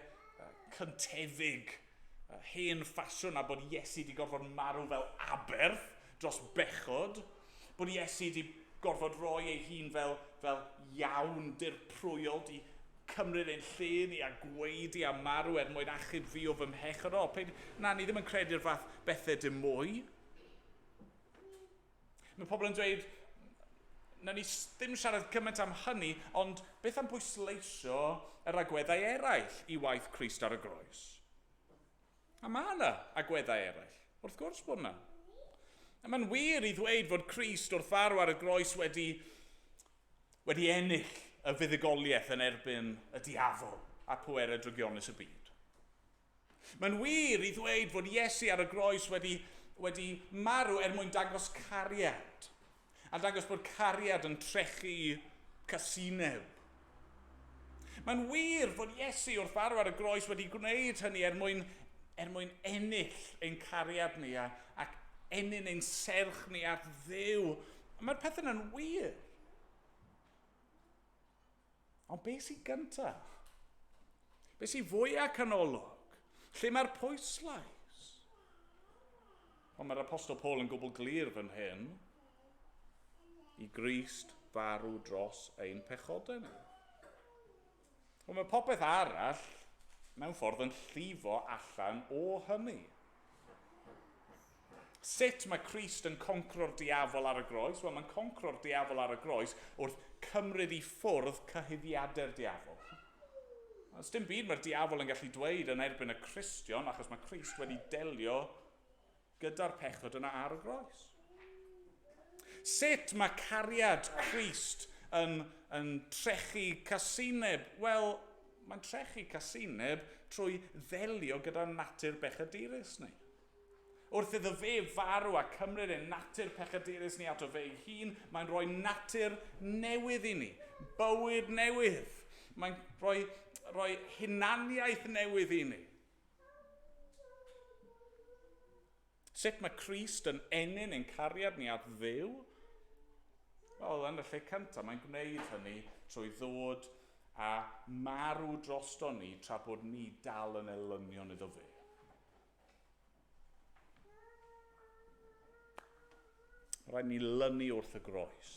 cyntefig, hen ffasiwn, a bod Iesu wedi gorfod marw fel aberth dros bechod, bod Iesu wedi gorfod rhoi ei hun fel iawn dirprwyol, di cymryd ein lle ni a gweidi a marw er mwyn achub fi o fy mhechod. O, na, ni ddim yn credu'r fath bethau dim mwy. Mae pobl yn dweud, na ni ddim siarad cymaint am hynny, ond beth am bwysleisio yr agweddau eraill i waith Crist ar y groes? A mae yna agweddau eraill, wrth gwrs bod yna. A mae'n wir i ddweud fod Crist wrth farw ar y groes wedi ennill y fuddugoliaeth yn erbyn y diafol a pwerau drygionus y byd. Mae'n wir i ddweud fod Iesu ar y groes wedi marw er mwyn dangos cariad. A dangos bod cariad yn trechu casineb. Mae'n wir fod Iesu wrth farw ar y groes wedi gwneud hynny er mwyn ennill ein cariad ni ac ennyn ein serch ni at Dduw. Mae'r pethau yna'n wir. Ond beth sy'n gyntaf? Beth sy'n fwyaf canolog? Lle mae'r pwyslais? Ond mae'r Apostol Paul yn gwbl glir fan hyn i Grist farw dros ein pechodau ni. Ond mae popeth arall mewn ffordd yn llifo allan o hynny. Sut mae Crist yn concro'r diafol ar y groes? Wel, mae'n concro'r diafol ar y groes wrth cymryd i ffwrdd cyhuddiadau'r diafol. Does dim byd mae'r diafol yn gallu dweud yn erbyn y Cristion, achos mae Crist wedi delio gyda'r pechod yna ar y groes. Sut mae cariad Crist yn trechu casineb? Wel, mae'n trechu casineb trwy ddelio gyda natur bechadurus ni. Wrth iddo fe farw a cymryd ein natur pechadurus ni ato fe ei hun, mae'n rhoi natur newydd i ni, bywyd newydd. Mae'n rhoi hunaniaeth newydd i ni. Sut mae Crist yn ennyn ein cariad ni at Dduw? Wel, yn y lle cyntaf, mae'n gwneud hynny trwy ddod a marw drosto ni tra bod ni dal yn elynion iddo fe. Mae rhaid ni lynu wrth y groes.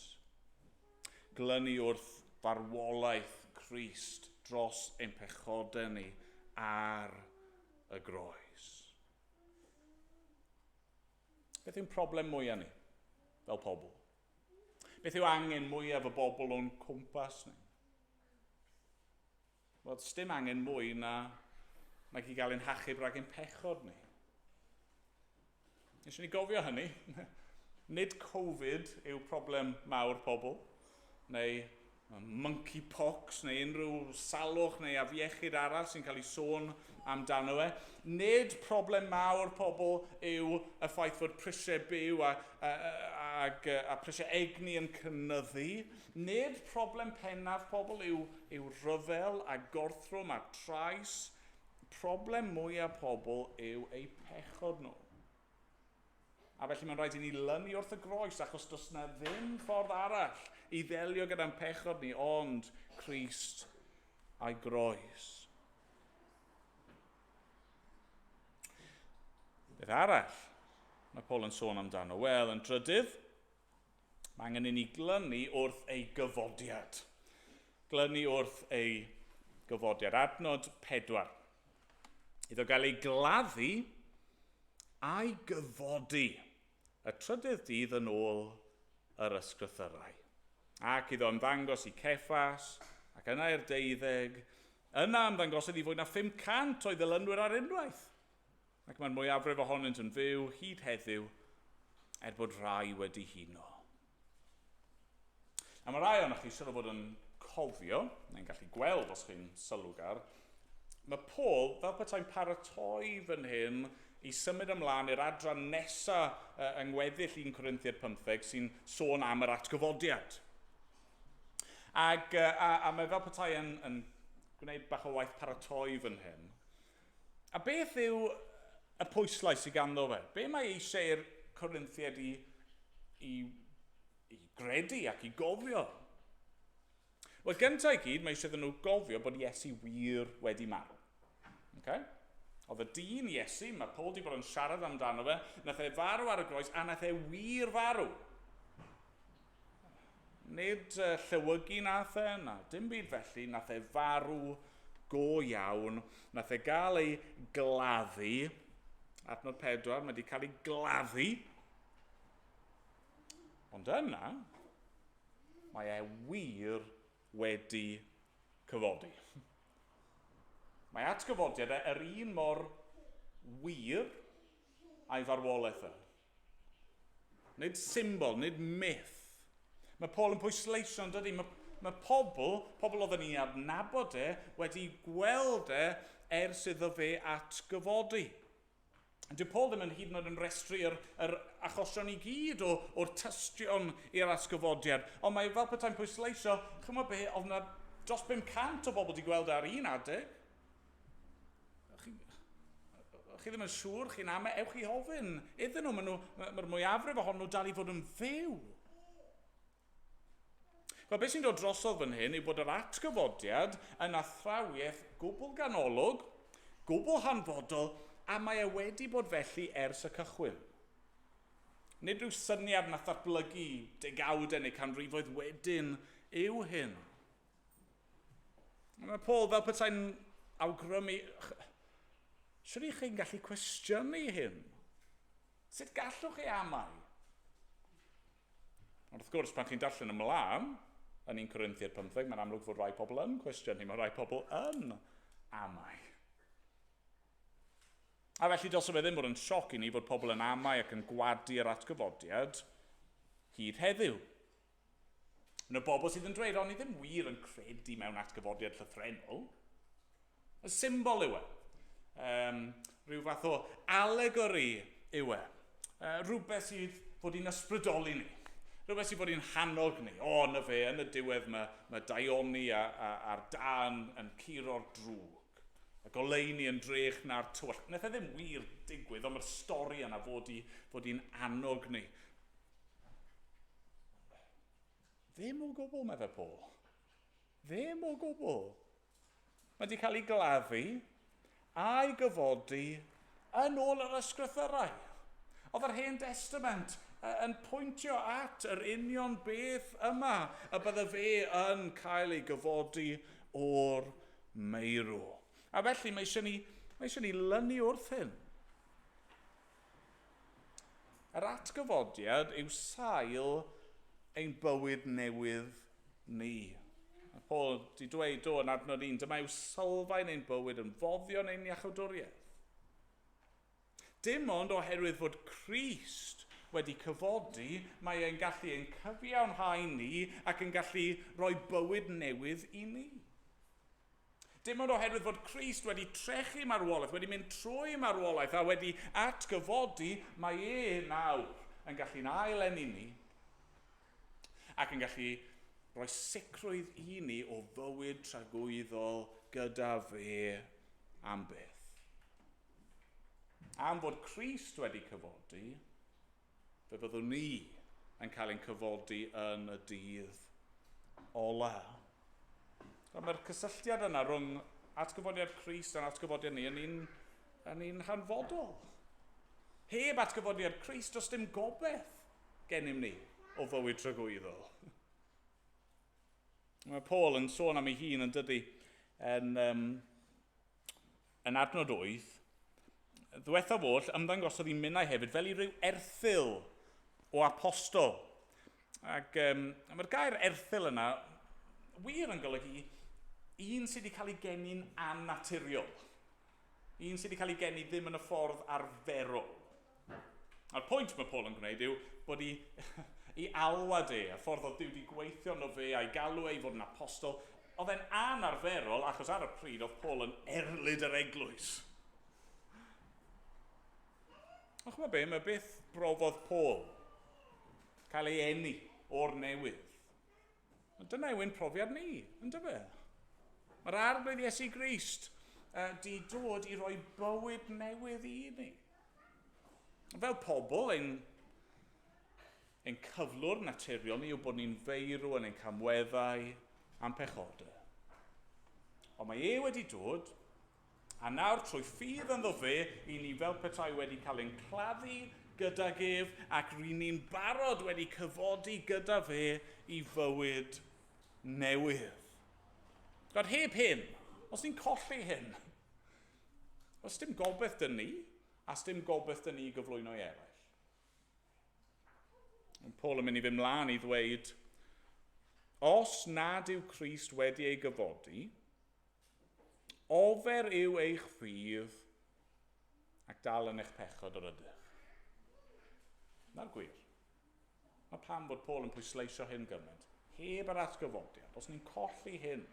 Glynu wrth farwolaeth Crist dros ein pechodau ni ar y groes. Beth yw'n problem mwyaf ni? fel pobl? Beth yw angen mwyaf y bobl o'n cwmpas ni? Wel, dim angen mwy na nag i gael ein hachub rhag ein pechod ni. Eisiau ni gofio hynny. Nid Covid yw problem mawr pobl, neu monkeypox, neu unrhyw salwch neu afiechyd arall sy'n cael ei sôn amdano e. Nid problem mawr pobl yw y ffaith fod prisiau byw a prisiau egni yn cynyddu. Nid problem pennaf pobl yw rhyfel a gorthrwm a trais. Problem mwyaf pobl yw eu pechod nhw. A felly mae'n rhaid i ni lynu wrth y groes, achos does na ddim ffordd arall i ddelio gyda'n pechod ni, ond Crist a'i groes. Beth arall mae Paul yn sôn amdano? Wel, yn drydydd, mae angen i ni glynu wrth ei gyfodiad. Glynu wrth ei gyfodiad. Adnod 4. Iddo gael ei gladdu a'i gyfodi y trydydd dydd yn ôl yr ysgrythyrau. Ac iddo ymddangos i Ceffas, ac yna i'r 12, yna ymddangosodd i fwy na 500 o'i ddilynwyr ar unwaith. Ac mae'r mwyafrif ohonynt yn fyw hyd heddiw, er bod rhai wedi huno. A mae rai ohonoch chi siŵr o fod yn cofio, neu'n gallu gweld os chi'n sylwgar, mae Paul fel petai'n paratoi fan hyn i symud ymlaen i'r adran nesaf yng ngweddill 1 Corinthiaid 15 sy'n sôn am yr atgyfodiad. Ac, a mae fel petai yn gwneud bach o waith paratoi fan hyn. A beth yw y pwyslais sydd ganddo fe? Be mae eisiau i'r Corinthiaid i gredu ac i gofio? Wel, gyntaf i gyd, mae eisiau iddyn nhw gofio bod Iesu wir wedi marw. Okay? Oedd y dyn Iesu, mae Paul wedi bod yn siarad amdano fe, nath e farw ar y groes a nath e wir farw. Nid llewygu nath e, na dim byd felly, nath e farw go iawn, nath e gael ei gladdu, adnod 4, mae wedi cael ei gladdu, ond yna, mae e wir wedi cyfodi. Mae atgyfodiad e yr un mor wir a'i farwolaeth e. Nid symbol, nid myth. Mae Paul yn pwysleisio, yn dydy? Mae pobl oedden ni adnabod e, wedi gweld e ers iddo fe atgyfodi. Dyw Paul ddim yn hyd yn oed yn restru yr achosion i gyd o'r tystion i'r atgyfodiad, ond mae fel petai'n pwysleisio, chymod be, oedd yna dros 500 o bobl wedi gweld ar un adeg. Chi ddim yn siŵr, chi'n amau, ewch i ofyn iddyn nhw, mae'r mwyafrif ohonyn nhw dal i fod yn fyw. Wel, beth sy'n dod drosodd fan hyn yw bod yr atgyfodiad yn athrawiaeth gwbl ganolog, gwbl hanfodol, a mae e wedi bod felly ers y cychwyn. Nid rhyw syniad nath ddatblygu degawdau neu canrifoedd wedyn yw hyn. Mae Paul fel petai'n awgrymu, sut ych chi'n gallu cwestiynu hyn? Sut gallwch chi amau? Ond wrth gwrs, pan chi'n darllen ymlaen, yn 1 Corinthiaid 15, mae'n amlwg fod rhai pobl yn cwestiynu, mae rhai pobl yn amau. A felly dylse fe ddim bod yn sioc i ni fod pobl yn amau ac yn gwadu'r atgyfodiad hyd heddiw. Yn y bobl sydd yn dweud, o'n i ddim wir yn credu mewn atgyfodiad llythrennol. Y symbol yw e. Rhyw fath o alegori yw e. Rhywbeth sydd fod i'n ysbrydoli ni. Rhywbeth sydd fod i'n hannog ni. O, na fe, yn y diwedd mae daioni a'r da yn curo'r drwg. Y goleuni yn drech na'r tywyll. Nath e ddim wir digwydd, ond mae'r stori yna fod i'n annog ni. Ddim o gwbl, meddai Paul. Ddim o gwbl. Mae wedi cael ei gladdu a'i gyfodi yn ôl yr ysgrythyrau. Oedd yr Hen Testament yn pwyntio at yr union beth yma, y bydde fe yn cael ei gyfodi o'r meirw. A felly mae eisiau ni lynu wrth hyn. Yr atgyfodiad yw sail ein bywyd newydd ni. A Paul di dweud do yn adnod 1, dyma yw sylfaen ein bywyd yn foddion ein iachawdwriaeth. Dim ond oherwydd fod Crist wedi cyfodi, mae e'n gallu ein cyfiawnhau ni ac yn gallu rhoi bywyd newydd i ni. Dim ond oherwydd fod Crist wedi trechu marwolaeth, wedi mynd trwy marwolaeth a wedi atgyfodi, mae e nawr yn gallu'n ail-eni ni ac yn gallu rhoi sicrwydd i ni o fywyd tragwyddol gyda fe am byth. Am fod Crist wedi cyfodi, fe fyddwn ni yn cael ein cyfodi yn y dydd ola. Mae'r cysylltiad yna rhwng atgyfodiad Crist a'n atgyfodiad ni yn un hanfodol. Heb atgyfodiad Crist, does dim gobaith gennym ni o fywyd tragwyddol. Mae Paul yn sôn am ei hun yn dydy yn adnod 8, ddiwethaf oll, ymddangosodd i minnau hefyd fel i ryw erthygl o apostol. Ac mae'r gair erthygl yna wir yn golygu un sydd wedi cael ei geni'n annaturiol. Un sydd wedi cael ei geni ddim yn y ffordd arferol. A'r pwynt mae Paul yn gwneud yw bod i alwad e, y ffordd oedd Duw wedi gweithio yno fe a'i galw e i fod yn apostol, oedd e'n anarferol achos ar y pryd oedd Paul yn erlid yr eglwys. Ond ch'mod be, mae beth brofodd Paul cael ei eni o'r newydd. Ond dyna yw ein profiad ni, yn dyfe? Mae'r Arglwydd Iesu Grist di dod i roi bywyd newydd i ni. Fel pobl, ein cyflwr naturiol ni yw bod ni'n feirw yn ein camweddau a'n pechodau. Ond mae e wedi dod, a nawr trwy ffydd ynddo fe, i ni fel petai wedi cael ein claddu gydag ef, ac ry'n ni'n barod wedi cyfodi gyda fe i fywyd newydd. Gwad, heb hyn, os ni'n colli hyn, os dim gobaith dyn ni, a dim gobaith dyn ni i gyflwyno i eraill. Ond Paul yn mynd i fynd mlaen i ddweud, os nad yw Crist wedi ei gyfodi, ofer yw eich ffydd ac dal yn eich pechod yr ydych. Na'r gwir. Mae pam bod Paul yn pwysleisio hyn gymaint. Heb yr atgyfodiad, os ni'n colli hyn,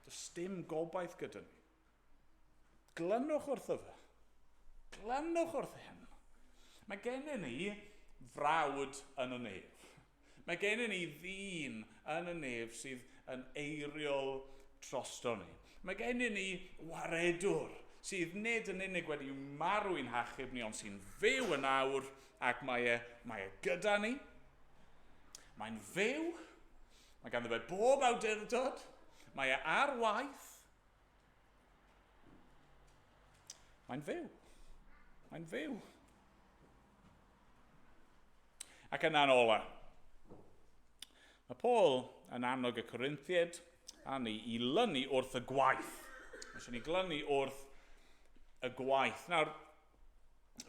does dim gobaith gyda ni. Glynwch wrtho fe. Glynwch wrth hyn. Mae gennym ni frawd yn y nef. Mae gennym ni ddyn yn y nef sydd yn eiriol drosto ni. Mae gennym ni waredwr sydd nid yn unig wedi marw i'n hachub ni, ond sy'n fyw yn awr ac mae e gyda ni. Mae'n fyw, mae ganddo fe bob awdurdod, mae e ar waith. Mae'n fyw. Mae'n fyw. Ac yna'n ola, mae Paul yn annog y Corinthiaid a ni i lynu wrth y gwaith. Mae eisiau ni glynu wrth y gwaith. Nawr,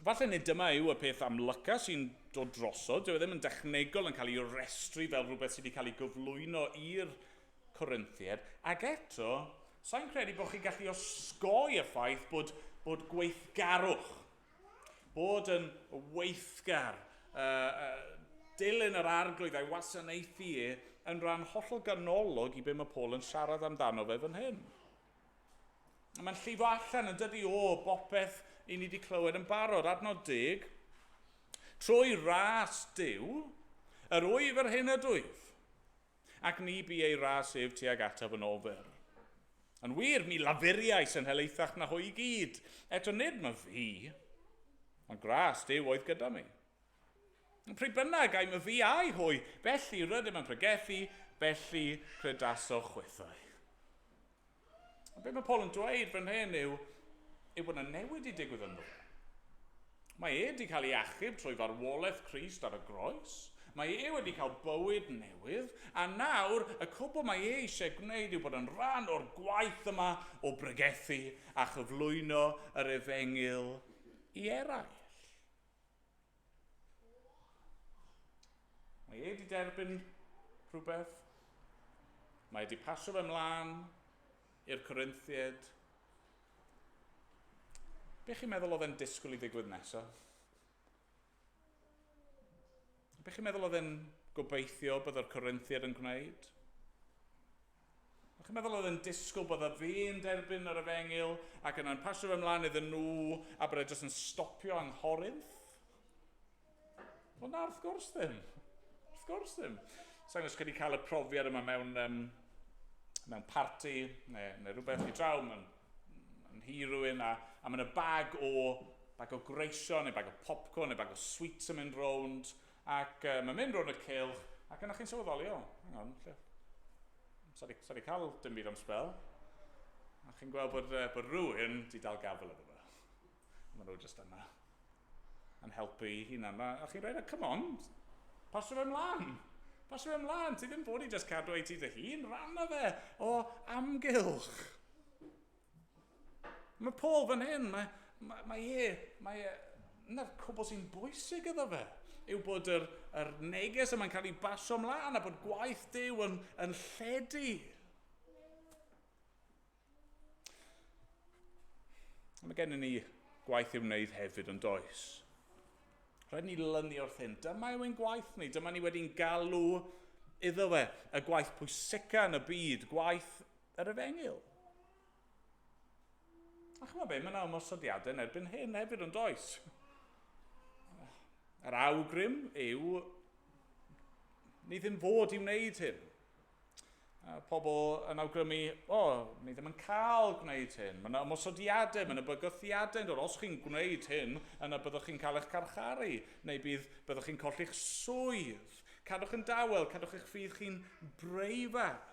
falle nid dyma yw y peth amlyca sy'n dod drosodd. Dyw e ddim yn dechnegol yn cael ei restru fel rhywbeth sydd wedi cael ei gyflwyno i'r Corinthiaid. Ac eto, sa'n credu bod chi'n gallu osgoi y ffaith bod gweithgarwch, bod yn weithgar, dilyn yr Arglwydd a'i wasanaethu e yn rhan hollol ganolog i be mae Paul yn siarad amdano fe fan hyn. Mae'n llifo allan yn dydi o bopeth i ni wedi clywed yn barod. Adnod 10, trwy ras Duw, yr wyf yr hyn ydwyf, ac ni bu ei ras ef tuag ataf yn ofer. Yn wir, mi lafuriais yn helaethach na hwy i gyd. Eto nid ma fi, ond gras Duw oedd gyda mi. Pryd bynnag, ai ma fi ai hwy, felly rydym yn pregethu, felly credasoch chwithau. A be mae Paul yn dweud fan hyn yw bod yna newid i digwydd ynddo fe. Mae e wedi cael ei achub trwy farwolaeth Crist ar y groes. Mae e wedi cael bywyd newydd, a nawr y cwbl mae e eisiau gwneud yw bod yn rhan o'r gwaith yma o bregethu a chyflwyno yr efengyl i eraill. Mae e wedi derbyn rhywbeth. Mae wedi pasio fe ymlaen i'r Corinthiaid. Be chi'n meddwl oedd e'n disgwyl i ddigwydd nesaf? Be chi'n meddwl oedd e'n gobeithio byddai'r Corinthiaid yn gwneud? Chi'n meddwl oedd e'n disgwyl bod fi'n derbyn yr efengyl ac yna'n pasio fe ymlaen iddyn nhw a bod e jyst yn stopio yng Nghorinth? Wel na, wrth gwrs ddim. Wrth gwrs ddim. Sa'n gwybod os chi cael y profiad yma mewn, mewn parti neu rhywbeth i draw, mewn yn hi rhywun, a mae'n y bag o greision, neu bag o popcorn, neu bag o sweets yn mynd rownd, ac mae'n mynd rownd y cylch, ac yna chi'n sylweddoli, o, hang on, lle, sa di cael dim byd am spel. A chi'n gweld bod rhywun di dal gafel iddo fe. Maen nhw jyst yna yn helpu i hunan. A chi'n rhaid, come on, pasio fe ymlaen. Pasio fe ymlaen, ti ddim fod i just cadw ei ti dy hun, rhanna fe o amgylch. Mae Paul fan hyn, mae na'r cwbl sy'n bwysig iddo fe, yw bod yr neges yma'n cael ei basio ymlaen a bod gwaith Duw yn lledu. Mae gennym ni gwaith i'w wneud hefyd yn does. Rhaid ni lynu wrth hyn. Dyma yw ein gwaith ni. Dyma ni wedi'n galw iddo fe. Y gwaith pwysica yn y byd. Gwaith yr efengyl. A chymod be, mae yna ymosodiadau yn erbyn hyn hefyd yn does. Yr awgrym yw ni ddim fod i wneud hyn. Pobl yn awgrymu, o, ni ddim yn cael gwneud hyn. Mae yna ymosodiadau, mae yna bygythiadau yn dod. Os chi'n gwneud hyn, yna byddwch chi'n cael eich carcharu, neu byddwch chi'n colli'ch swydd. Cadwch yn dawel, cadwch eich ffydd chi'n breifat.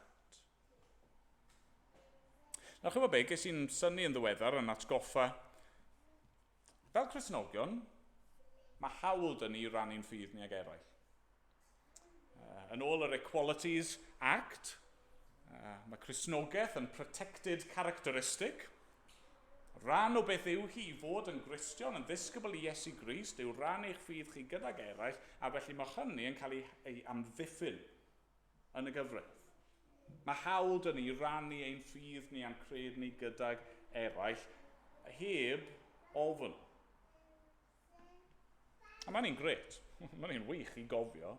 Nawr, chymod be, ges i'n synnu yn ddiweddar yn atgoffa. Fel Cristnogion, mae hawl dyn ni rannu'n ffydd ni ag eraill. Yn ôl yr Equalities Act, mae Cristnogaeth yn protected characteristic. Rhan o beth yw hi fod yn Gristion, yn ddisgybl i Iesu Grist, yw rhan eich ffydd chi gydag eraill, a felly mae hynny yn cael ei amddiffyn yn y gyfraith. Mae hawl dyn ni rannu ein ffydd ni a'n cred ni gydag eraill heb ofn. A mae'n un grêt, mae'n un wych i gofio.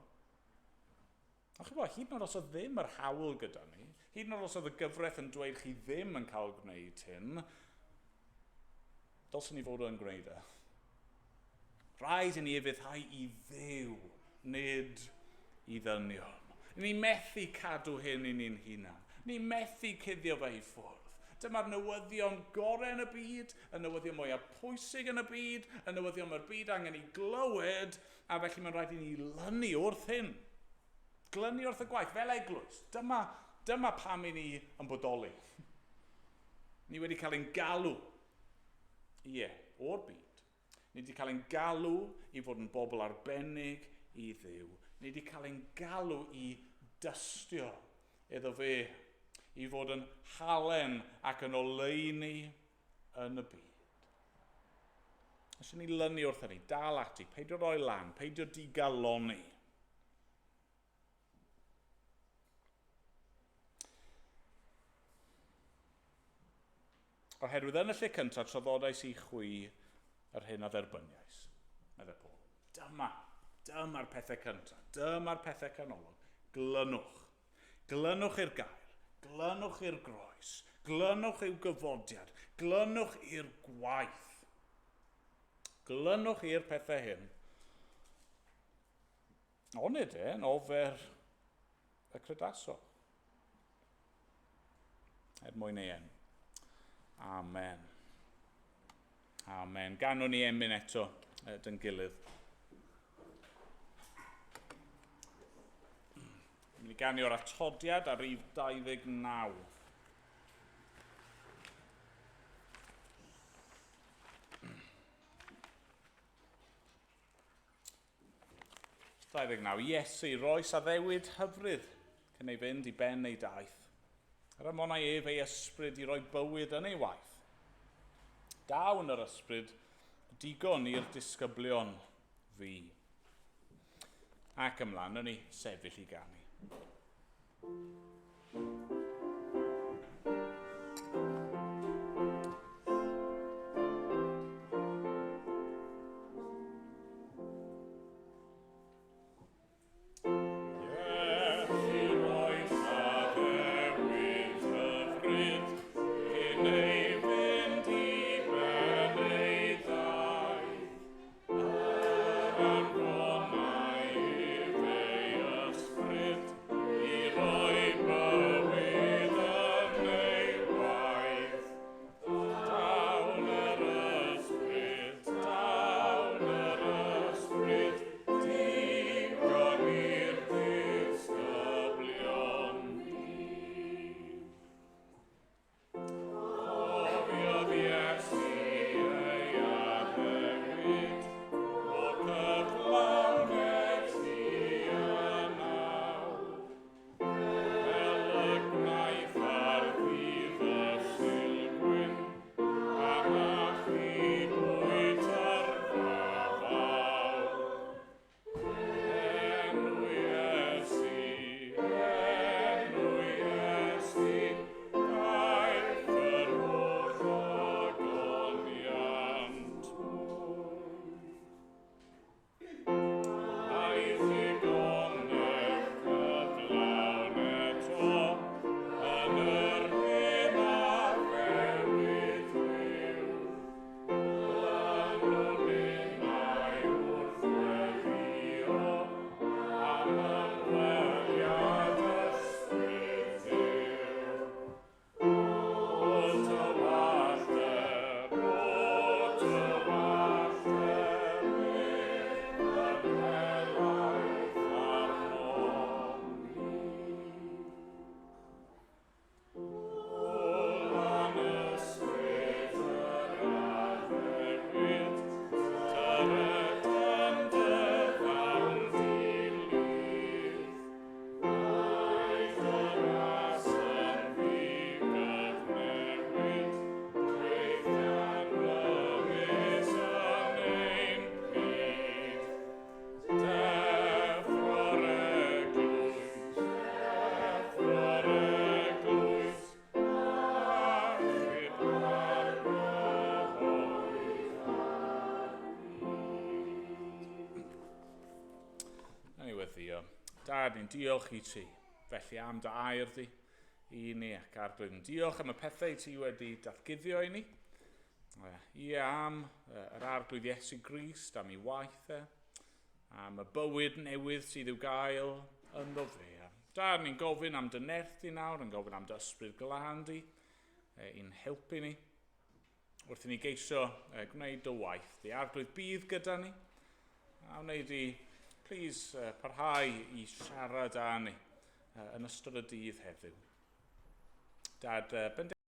A chi'n gwybod, hyd yn oed os oedd ddim yr hawl gyda ni, hyd yn oed os oedd y gyfraith yn dweud chi ddim yn cael gwneud hyn, dylswn ni fod yn gwneud e. Rhaid i ni ufuddhau i Dduw, nid i ddynion. Ni methu cadw hyn i ni'n hunan. Ni methu cuddio fe i ffwrdd. Dyma'r newyddion gorau yn y byd, y newyddion mwyaf pwysig yn y byd, y newyddion mae'r byd angen i glywed, a felly mae'n rhaid i ni lynu wrth hyn. Glynu wrth y gwaith, fel eglwys. Dyma pam i ni yn bodoli. Ni wedi cael ein galw, ie, o'r byd. Ni wedi cael ein galw i fod yn bobl arbennig i Dduw. Ni wedi cael ein galw i dystio iddo fe, i fod yn halen ac yn oleuni yn y byd. Os ni lynu wrth hynny, dal ati, peidio roi lan, peidio digalonni. Oherwydd yn y lle cyntaf, traddodais i chwi yr hyn a dderbyniais, meddai Paul. Dyma'r pethau cyntaf, dyma'r pethau canolog. Glynwch. Glynwch i'r gair, glynwch i'r groes, glynwch i'w gyfodiad, glynwch i'r gwaith. Glynwch i'r pethau hyn. Onid e yn ofer y credaso. Er mwyn ei enw. Amen. Amen. Ganwn ni emyn eto dyn gilydd. Ni'n mynd i ganu o'r atodiad ar rif 29. Iesu roes addewid hyfryd cyn ei fynd i ben ei daith. Yr amonau ef ei ysbryd i roi bywyd yn ei waith. Daw yn yr ysbryd digon i'r disgyblion fi. Ac ymlaen, wnawn ni sefyll i ganu. Dad, ni'n diolch i ti, felly am dy air di i ni ac Arglwydd, ni'n diolch am y pethau ti wedi datguddio i ni. Ie, am yr Arglwydd Iesu Grist, am ei waith e, am y bywyd newydd sydd i'w gael ynddo fe. Dad, ni'n gofyn am dy nerth di nawr, yn gofyn am dy ysbryd glân di, i'n helpu ni. Wrth i ni geisio gwneud dy waith di. Arglwydd, bydd gyda ni, a wneud i, please, parhau i siarad â ni yn ystod y dydd heddiw. Dad,